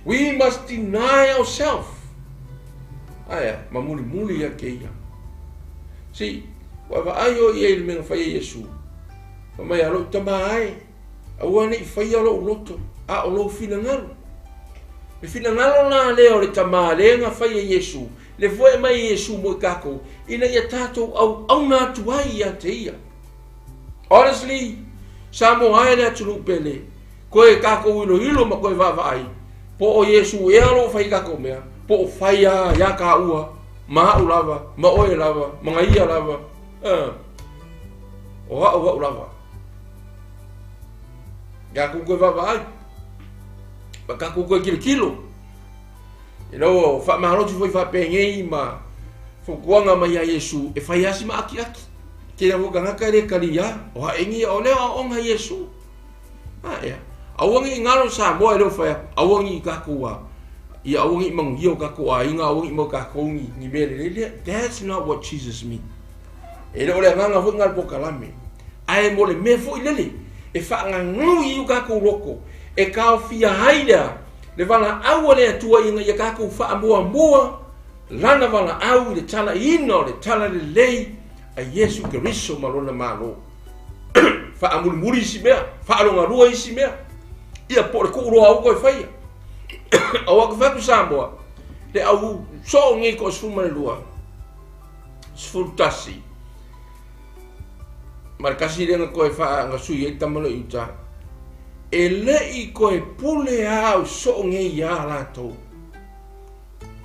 We must deny ourselves. Aea, ma mulimuli ia kēia. See, ua vaai ʻoe i ai i le mea na fai e Iesu. Fai mai, a lou tamā e, aua ne i faia lou loto, a o lou finagalo. Le finagalo la lea o le tamā lea na fai e Iesu, le foe mai e Iesu mo i kākou, ina ia tātou auauna atu ai ia te ia. Honestly, Samoa e le atunuu pele, koe kākou iloilo ma koe vaavaai, po o Iesu ea o lo o fai i kākou mea, po o fai a iā kāua, ma aʻu lava, ma ʻoe lava, ma nga ia lava, o aʻu aʻu lava. Iā kākou koe vaavaai, ma kākou koe kilokilo. Ina ua faamalosi foi faapenei ma fautuaga mai iā Iesu e fai lava si maakiaki. Tele foi tagata e le talia, o haʻeni ia o lea aoaoga a Iesu. A ea, aua ne i galo Samoa e le o fai atu, aua ne i tatou a, ia aua ne i manuia o tatou aiga, aua ne i mau tatou ni, ni mea lelei. Lea, that's not what Jesus mean. E le o le agaga foi lena o le polokalame. Ae mo le mea foi lele, e faagagau i o tatou loto, e taofia ai lea, le valaau a le Atua ina ia tatou faamuamua Lana valaau i le talaiina o le talalelei a Iesu Keriso ma Lona Malo. Faamulimuli isi mea, faalogalua isi mea, ia po o le tuu loa au koe faia. Aua ke fai atu Samoa, le au soo nei toa 12, 11, ma le tasi lea na toe faa na sui ai tama loa i uta, e le i toe pule a au soo nei iā latou.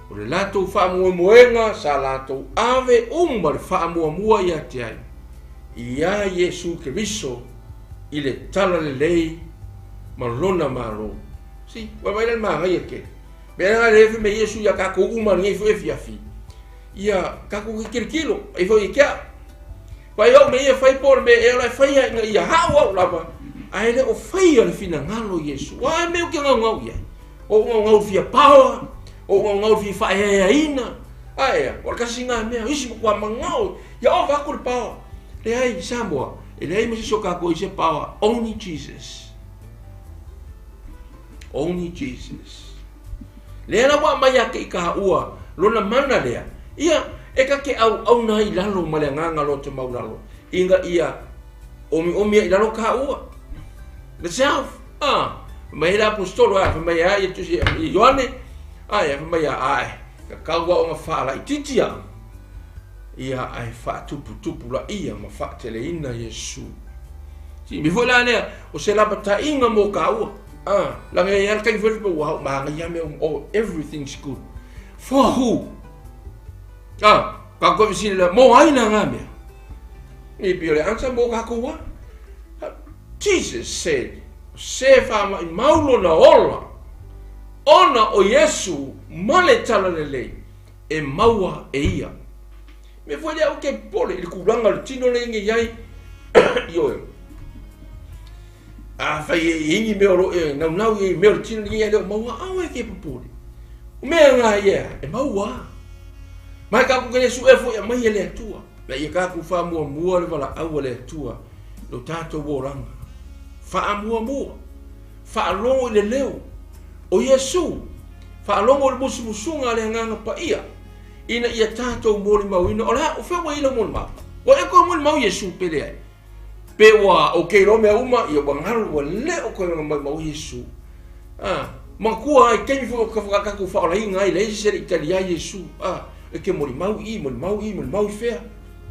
O le latou faamoemoega sa latou ave uma le faamuamua ia te ai, iā Iesu Keriso i le talalelei ma Lona Malo. See, ua vaai la le manaia tele. Mea lena lea fai mai Iesu ia tatou uma lenei foi afiafi, ia tatou ke kilokilo, ai foi e ke au. Pai au mea ia fai po o le mea ea la e faia ina ia hao au lava, ae le o faia le finagalo o Iesu. Ua a mea ou te gaugau i ai? O ou gaugau i le fia paoa, o ou gaugau i le fia faaeaeaina. Ae a, o le tasi lena mea, isi matua manao, ia ova atu le paoa. Leai, Samoa, e leai ma se isi o tatou i se paoa, only Jesus. Only Jesus. Lea la ua aumai ia te i kāua lona mana lea, ia, e ta te auauna ai i lalo ma le agaga loto maulalo, ina ia omiomi ai i lalo kāua. The self, ah, fai mai ai le aposetolo, ah, fai mai ai ia tusi i Ioane, ah, ia, fai mai ia, ae, tatau lava ona faalaitiiti a, ia, ae faatuputupulaia ma faateleina Iesu. Si mea foi la lea, o se lapataiga mo kāua. Ah, laga e ala taimi foi le ua hau manaia mea uma, oh, everything's good. For who? Ah, ka koe fesili lea, mo ai la ngā mea? Ni pio le answer mo kākou a. Jesus said, se whaamai mau lona ola, ona o Iesu ma le talalelei e maua e ia. Mea foi lea au ke popole i le kulaga o le tino lea i ai, ioe. Afai e i ai ni mea o lo o e naunau i ai mea o le tino nei e le o maua, aua e ke popole. O mea ngā ia e maua. Mai kākou ke le suʻe foi a mai e le Atua. Na ia kākou faamuamua le valaau a le Atua lo tātou olaga. Faamuamua. Faalogo i le leo o Iesu. Faalogo i le musumusuga a le Agaga Paia ina ia tātou molimauina. O le a, o fea ua i ai lau molimau? Ua e koe molimau Iesu pe leai? Pe ua okay loa mea uma, ia ua galo, ua le o koe maumau Iesu. Ah, matua ai taimi foi o ka tatou faaolaina ai, leai se se le i tali ai Iesu. Ah, e ke molimau i, molimau i, molimau i fea.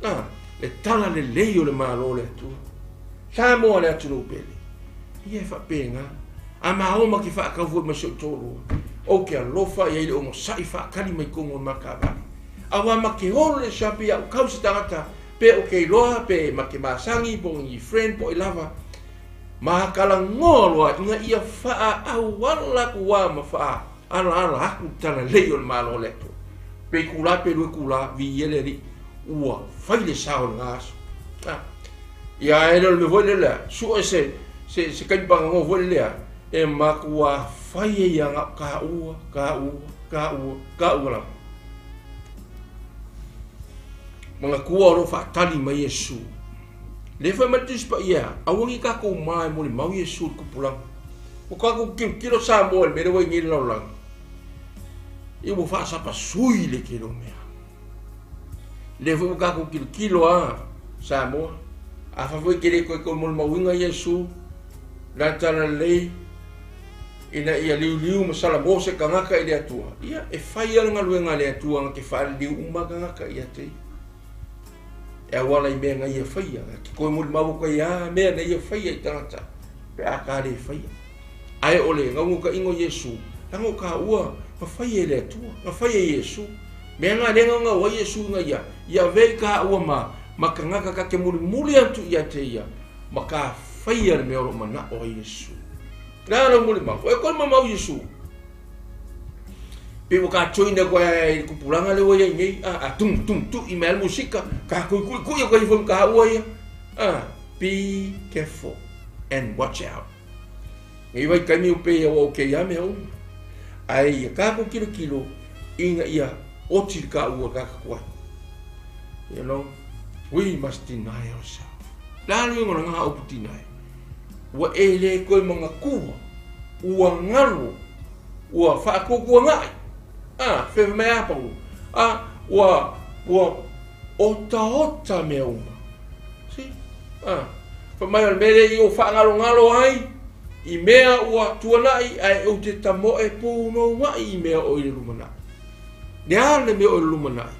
Ah, le tala lelei o le Malo o le Atua. Samoa le atunuu pele. Ia e faapena. A ma o ma ke faatau foi ma si ou toalua. Ou te alofa i ai le onosai faatali mai tonu o le mataavale. Aua ma ke olo le siapi au kau se tagata Pe o ke iloa, pe ma ke masani, po o ni friend, po o ai lava, ma kalagoa loa ina ia faaauala aku a ma faaalaala aku le talalei o le Malo o le Atua. Pe itulā pe lua itulā, viia le Alii, ua fai le sao i lena aso. A, ia e le o le mea foi lea lea, sue se, se, se taimi pagagoa foi lea, e matua fai ai ia na o kāua, kāua. Ka ua, ka ua lava. Manatua o lo o faatali mai Iesu. Lea fai mai le Tusi Paia, aua ne i tatou ma e molimau Iesu i le tupulaga. Ua tatou tilotilo Samoa i le mea lea ua i ai nei le lalolagi. Ia ua faasapasui le tele o mea. Lea foi ua tatou tilotilo a Samoa. Afai foi e te le toe toe molimauina Iesu, la talalelei, ina ia liuliu ma salamo se tagata i le Atua, ia, e fai lava le galuega a le Atua na te faaliliu uma tagata ia te Ia. E auala i mea na Ia faia, e te toe molimau atu ai lava mea na Ia faia i tagata pe a ta le faia. Ae o le naunautaiga o Iesu, leaga o taua na fai e le Atua, na fai e Iesu. Mea na lea na naunau ai Iesu ina ia, ia avea i taua ma, ma tagata ta te mulimuli atu ia te Ia, ma ta faia le mea o lo o manao ai Iesu. Le a lau molimau? Ua e toe mamao Iesu. Pe ua ka join aku ai i le tupulaga lea ua i ai nei, a, a tum tum tui mai le musika, ka kui kui kui aku ai foi ka ua ia. A, be careful and watch out. Nei vai taimi o pe ia ua okay a mea uma. Ae ia kākou kilokilo ina ia oti le ka ua ka kakuai. You know, we must deny ourselves. Le a le uiga o lana upu deny? Ua e le toe manatua, ua galo, ua faatuatuanai, a, fea mai a Paulo, a, ua, ua otaota mea uma. See? A, fai mai o le mea lea i ou faagalogalo ai, i mea ua tuanai, ae ou te tamoe punouai i mea o i le lumanai. Le a le mea o i le lumanai?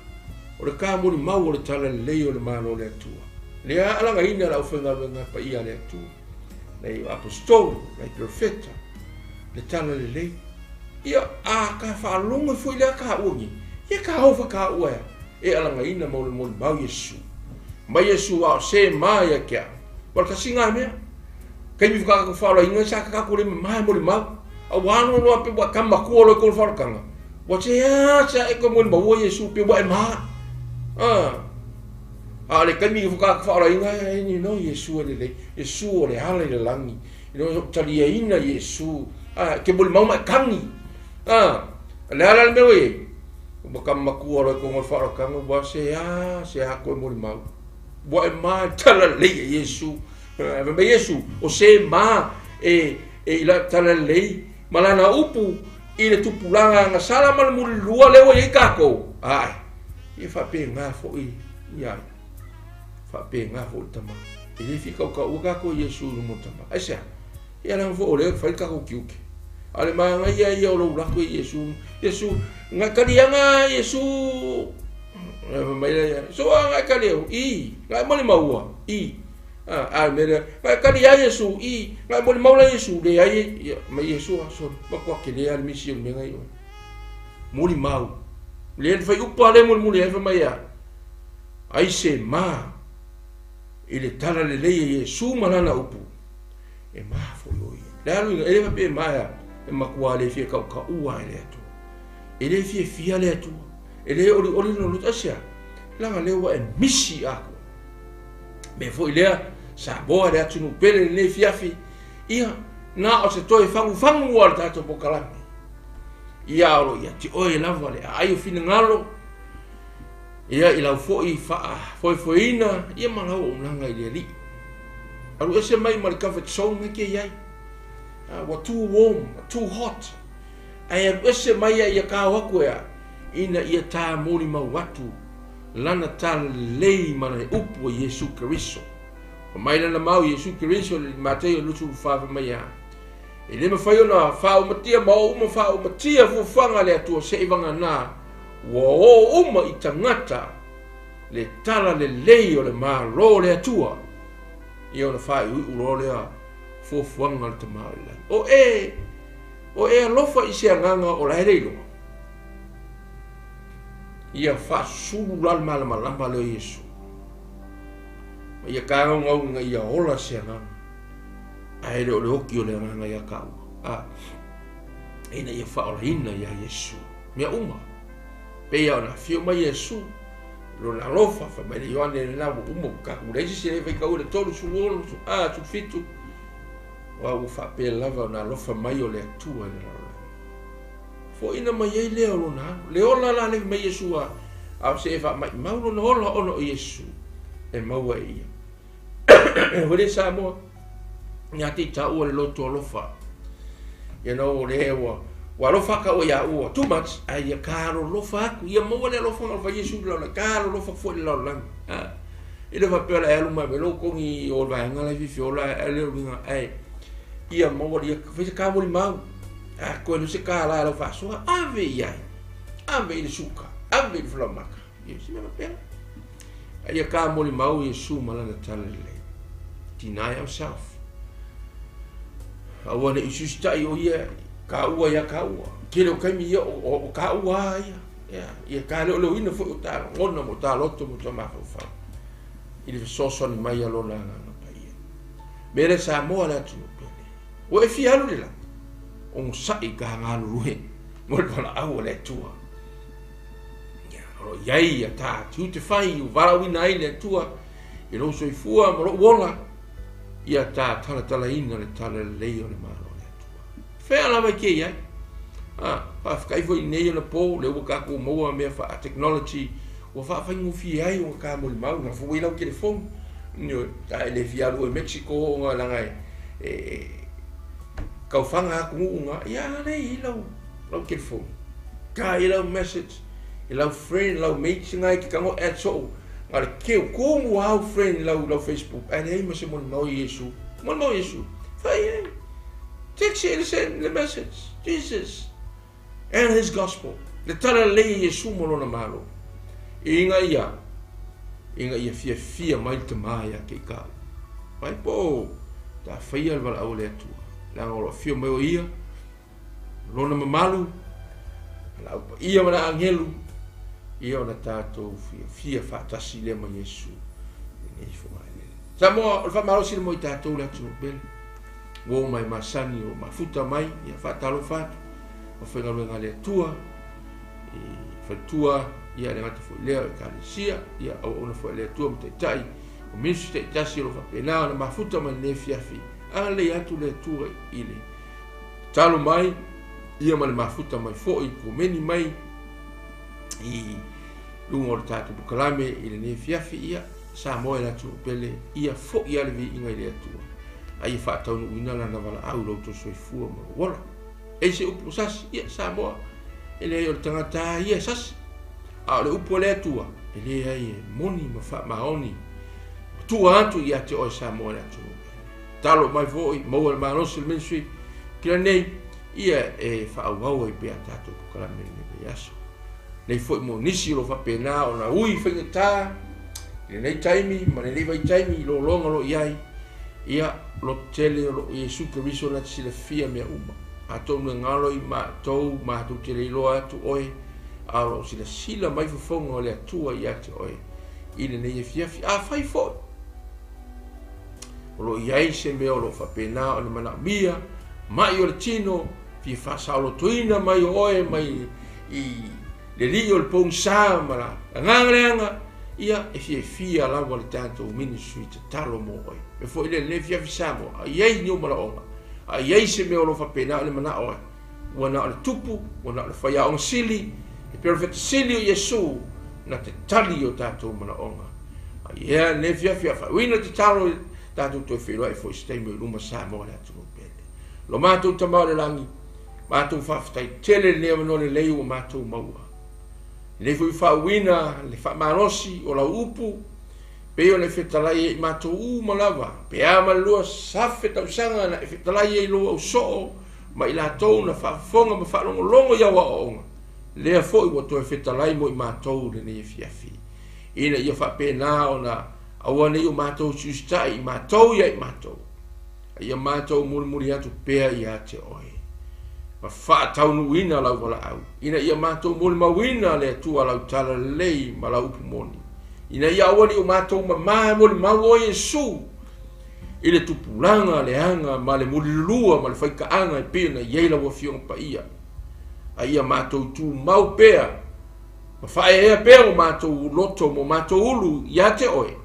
O le kamolimau o le talalelei o le Malo o le Atua. Lea alagaina le aufaigaluega paia a le Atua, nai aposetolo, nai perofeta, le talalelei. Ia, a ka faalogo foi lea taua nei, ia ka o foi taua ea, e alagaina ma o le molimau Iesu. Mai Iesu a o se ma ia te au. Ma le tasi na mea. Taimi whakataku whaolaina sa ka tatou le mamae molimau. A ua alo loa pe ua tama matua loa i kona whaolakanga. Ua te a sa e koe molimaua Iesu pe ua e maha. A. A o le taimi i whakataku whaolaina e ni no Iesu e lelei. Iesu o le ala i le langi. I no taliaina Iesu. A, ke molimau ma e kani. A, le ala le mea ua i ai. Ua tama matua loa i kona whaolakanga ua se a se a koe molimau. Ua e maha i le talalelei e Iesu. Fai mai Iesu, o se ma e e i la talalelei ma lana upu i le tupulaga agasala ma le mulilua lea ua i ai tatou. Ae, ia faapena foi ia ai. Faapena foi le tama. E le fitautaua tatou i Iesu i luma o le tama. Aisea? Ia leaga foi o lea e fai le tatou tiute. A o le manaia ia o lou latu e Iesu. Iesu, na taliaga Iesu. Fai mai lea, so a ngai tali au, i, ngai molimau i. A, a le mea lea, ngai tali ia Iesu, i, ngai molimau la Iesu, leai, ia, mai Iesu a, sorry, matua tele lava le misi o le mea ngai oe. Molimau. Lea le fai upu a le mulimuli ai fai mai a, ai se ma i le tala lelei e Iesu ma lana upu, e ma foi o ia. Le a luiga, e le faapea e ma ea, e matua le fia kaukaua e le Atua. E le fiafia le Atua. E le olioli lona loto. Aisea? Leaga lea ua e misi atoa. Mea foi lea, Samoa le atunuu pele i lenei afiafi, ia, na o se toe fagufagu lava o le tatou polokalame. Ia, o lo o ia te oe lava le aai o finagalo, ia, i lau foi faafoefoeina, ia ma lau auaunaga i le Alii. Alu ese mai ma le comfort zone e te i ai. Ua too warm, too hot. Ae alu ese mai ia ia kao atu ea, ina ia tā molimau atu lana talalelei ma le upu a Iesu Keriso. Fai mai lana mau Iesu Keriso i le Mataio 24 fai mai a, E le mafai ona faaumatia ma oo uma faaumatia fuafuaga a le Atua se'i vagana ua oo uma i tagata le talalelei o le Malo o le Atua. Ia ona faaiuiu loa lea fuafuaga a le Tama o le Lagi. O e, o e alofa i se agaga o la e le iloa. Ia faasusulu la le malamalama lea o Iesu. Ma ia kāgaugau ina ia ola se agaga. Ae le o le oki o le agaga ia kāua. A, ina ia faaolaina ia Iesu. Mea uma. Pei ona afio mai Iesu, lona alofa, fai mai le Ioane lena ua uma ua tatou leai se isi e le faitau i le 36, a, 17. Aua ua faapea lava ona alofa mai o le Atua i le lalolagi. Fo'ina mai ai lea o lona alu. Le ola la lea fai mai Iesu a o se e faamaimau lona ola ona o Iesu e maua e ia. Ua le Samoa ia te i taua le loto alofa. You know, le ua ua alofa ka ua ia ua too much ai ia ka alolofa aku ia maua le alofa alofa Iesu le laolagi ka alolofa foi le lalolagi. Ah. I le faapea la e alu mai me lou kongi o le vaega la e fiafia ola ai le uiga ae ia maua le ia fai se ka molimau. A koe no se kālā lau faasoa, ave i ai. Ave i le suka, ave i le falaoamata. Ia se mea faapena. A ia ka molimau Iesu ma lana tala lelei. Deny ourselves. Aua ne i usiusitai o ia ka ua ia ka ua. Tele o taimi ia o ka ua a ia. Ia, ia ka leoleoina foi o ta lagona mo ta loto mo ta mafaufau. I le fesoasoani mai a lona Agaga Paia. Mea lea Samoa le atunuu pele. Ua e fia alu i le lagi? Onosai ka galulue mo le valaau a le Atua. Ia, o lo o i ai ia ta tiute fai ua valaauina ai le Atua i lou soifua ma lou ola, ia ta talatalaina le talalelei o le Malo o le Atua. Fea lava e te i ai? Ah, faafetai foi i nei ona po, lea ua tatou maua mea faa-technology, ua faafaigofie ai ona ta molimau, na foi lau telefoni. Ioe, a e le fia alu oe i Mexico ona leaga e, e, e taufaga atunuu na, ia a lea e i ai lau, lau telefoni. Ta i lau message, i lau friend, lau mates na e te tago add soo, na le keu, tumu au friend i lau, lau Facebook, ae leai ma se molimau i Iesu. Molimau i Iesu. Fai ai. Text i le send le message. Jesus and his gospel. Le tala lelei e Iesu ma lona Malo. Ina ia, ina ia fiafia mai le Tama ia te i tāu. Mai po, ta whaia le valaau a le Atua. Leaga o lo o afio mai o ia, lona mamalu, valaau paia ma na agelu, ia ona tātou fiafia faatasi lea ma Iesu i lenei fogaelele. Samoa, o le faamalosi le mo i tātou le atunuu pele. Ua oo mai masani o mafuta mai, ia faatalofa atu, ma faigaluega a le Atua, i faletua, ia le gata foi lea o Ekalesia, ia auauna foi a le Atua ma taitai, o ministry taitasi o lo o faapena ona mafuta mai lenei afiafi, agalelei atu le Atua i le tatalo mai, ia ma le mafuta mai foi, komeni mai i luga o le tatou polokalame i lenei afiafi, ia Samoa e le atunuu pele, ia foi lava le viiga i le Atua, a ia faataunuuina lana valaau i lo outou soifua ma lou ola. E i se upu sasi, ia Samoa, e leai o le tagata lava ia e sasi, a o le upu a le Atua, e leai e moni ma faamaoni, ma tua atu ia te oe Samoa e le atunuu pele. Talo mai foi, maua le malosi o le ministry, kila nei, ia e faaauau ai pea tatou polokalame i lenei vaiaso. Nei foi mo nisi o lo o faapena ona ui faigata i lenei taimi ma lenei vaitaimi i lologa o lo o i ai, ia, loto tele o lo o Iesu Keriso na te silafia mea uma. Atonu e galo i matou, matou te le iloa atu oe, a o lo o silasila mai fofoga o le Atua ia te oe i lenei afiafi. Afai foi o lo o i ai se mea o lo o faapena ona manaomia, mai o le tino, fia faasaolotoina mai o oe mai i le lii o le pogisa ma la agaga leaga, ia e fiafia lava le tatou ministry tatalo mo oe. E foi le lenei afiafi Samoa, a i ai ni ou manaoga, a i ai se mea o lo o faapena ona manao ai, ua na o le tupu, ua na o le faiaoga sili, le perofeta sili o Iesu, na te tali i o tatou manaoga. A ia lenei afiafi a faauina tatalo, tatou toe feiloai foi se taimi o i luma Samoa le atunuu pele. Lo matou Tama o le lagi, matou faafetai tele lenei avanoa lelei ua matou maua. Lenei foi faauina le faamalosi o lau upu, pei ona e fetalai ai i matou uma lava, pe a ma le 2000 tausaga na e fetalai ai lou au soo ma i latou na faafofoga ma faalogologo i au aoaoga, lea foi ua toe fetalai mo i matou lenei afiafi, ina ia faapena ona aua nei o matou siusitai i matou ia i matou, a ia matou mulimuli atu pea ia te oe, ma faataunuuina lau valaau, ina ia matou molimauina le Atua lau talalelei ma lau upu moni, ina ia aua nei o matou mamā e molimau oe Iesu i le tupulaga leaga ma le mulilulua ma le faitaaga e pei ona i ai lau Afioga Paia, a ia matou tumau pea ma faaeaea pea o matou loto ma o matou ulu ia te oe,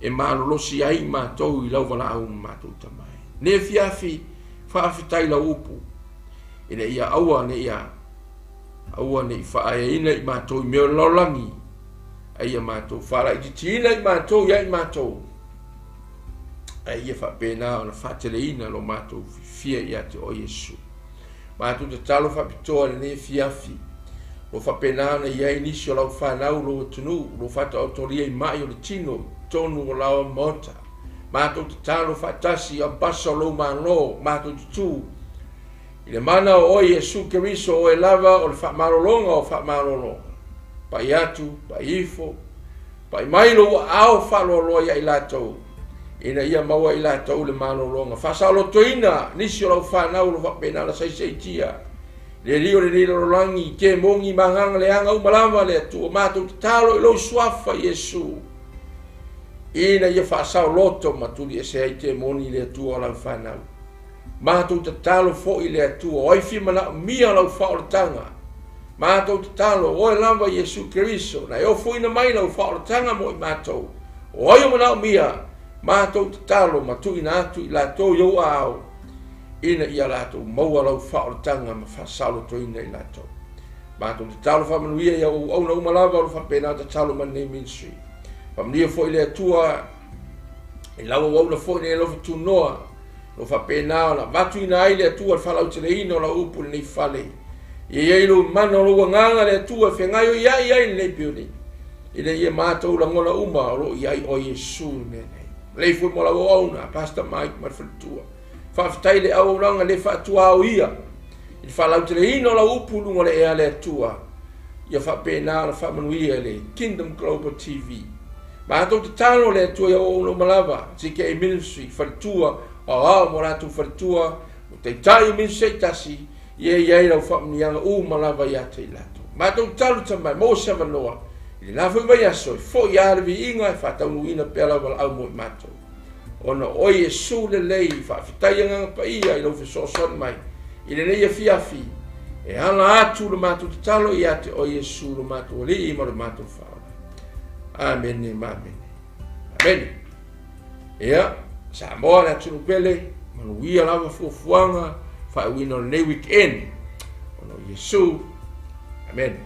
e malolosi ai matou i lau valaau ma matou Tama e. Nei afiafi, faafetai lau upu, ina ia aua ne ia Aua ne i faaeaina i matou i mea o le lalolagi, a ia matou faalaitiitiina i matou ia i matou, a ia faapena ona faateleina lo matou fiafia ia te oe Iesu. Matou tatalo faapitoa i lenei afiafi, o lo faapena ona i ai nisi o lau fanau, lou atunuu, o lo o faataotolia i mai o le tino i totonu o laoa ma maota. Matou tatalo faatasi i aupasa o lou Malo, matou tutū i le mana o oe Iesu Keriso, o oe lava o le faamalologa o faamalologa. Pai atu, pai ifo, pai mai lou aao faaloaloa ia i latou, ina ia maua i latou le malologa. Faasaolotoina nisi o lau fanau o lo faapena ona saisaitia le alii o lenei lalolagi, kemogi ma agaga leaga uma lava le Atua. Matou tatalo i lou suafa Iesu, ina ia faasaoloto ma tuliese ai kemoni le Atua o lau fanau. Matou tatalo foi i le Atua, o ai fia manaomia lau faaolataga. Matou tatalo, o oe lava Iesu Keriso, na e ofoina mai lau faaolataga mo i matou. O ai o manaomia, matou tatalo ma tuuina atu i latou i ou aao, ina ia latou maua lau faaolataga ma faasaolotoina i latou. Matou tatalo faamanuia i au auauna uma lava o lo faapena tatalo ma lenei ministry. Faamanuia foi le Atua i lau auauna foi nei alofa tunoa, lo faapena ona avatuina ai le Atua le faalauteleina o lau upu i lenei fale. Ia i ai lou mana o lou agaga le Atua e fegaioiai ai lenei building, ina ia matou lagona uma o lo o i ai oe Iesu i le mea nei. Lei foi mo lau auauna, Pastor Mike ma le faletua. Faafetai le auaunaga le faatuaoia i le faalauteleina o lau upu i luga o le ea le Atua. Ia faapena ona faamanuia le Kingdom Global TV. Matou tatalo le Atua ia auauna uma lava, CKA Ministry, faletua, aoao mo latou faletua, o taitai o ministry tasi, ia i ai lau faamanuiaga uma lava ia te i latou. Matou tatalo tamai, maua se avanoa, i le la foi vaiaso, e foi a le viiga e faataunuuina pea lau valaau mo i matou. Ona o oe Iesu lelei, faafetai Agaga Paia i lou fesoasoani mai i lenei afiafi, e ala atu le matou tatalo ia te oe Iesu lo matou Alii ma lo matou Faaola. Amene ma amene. Amene. Ia, Samoa le atunuu pele, manuia lava fuafuaga faaiuina o lenei weekend. Ona o Iesu. Amene.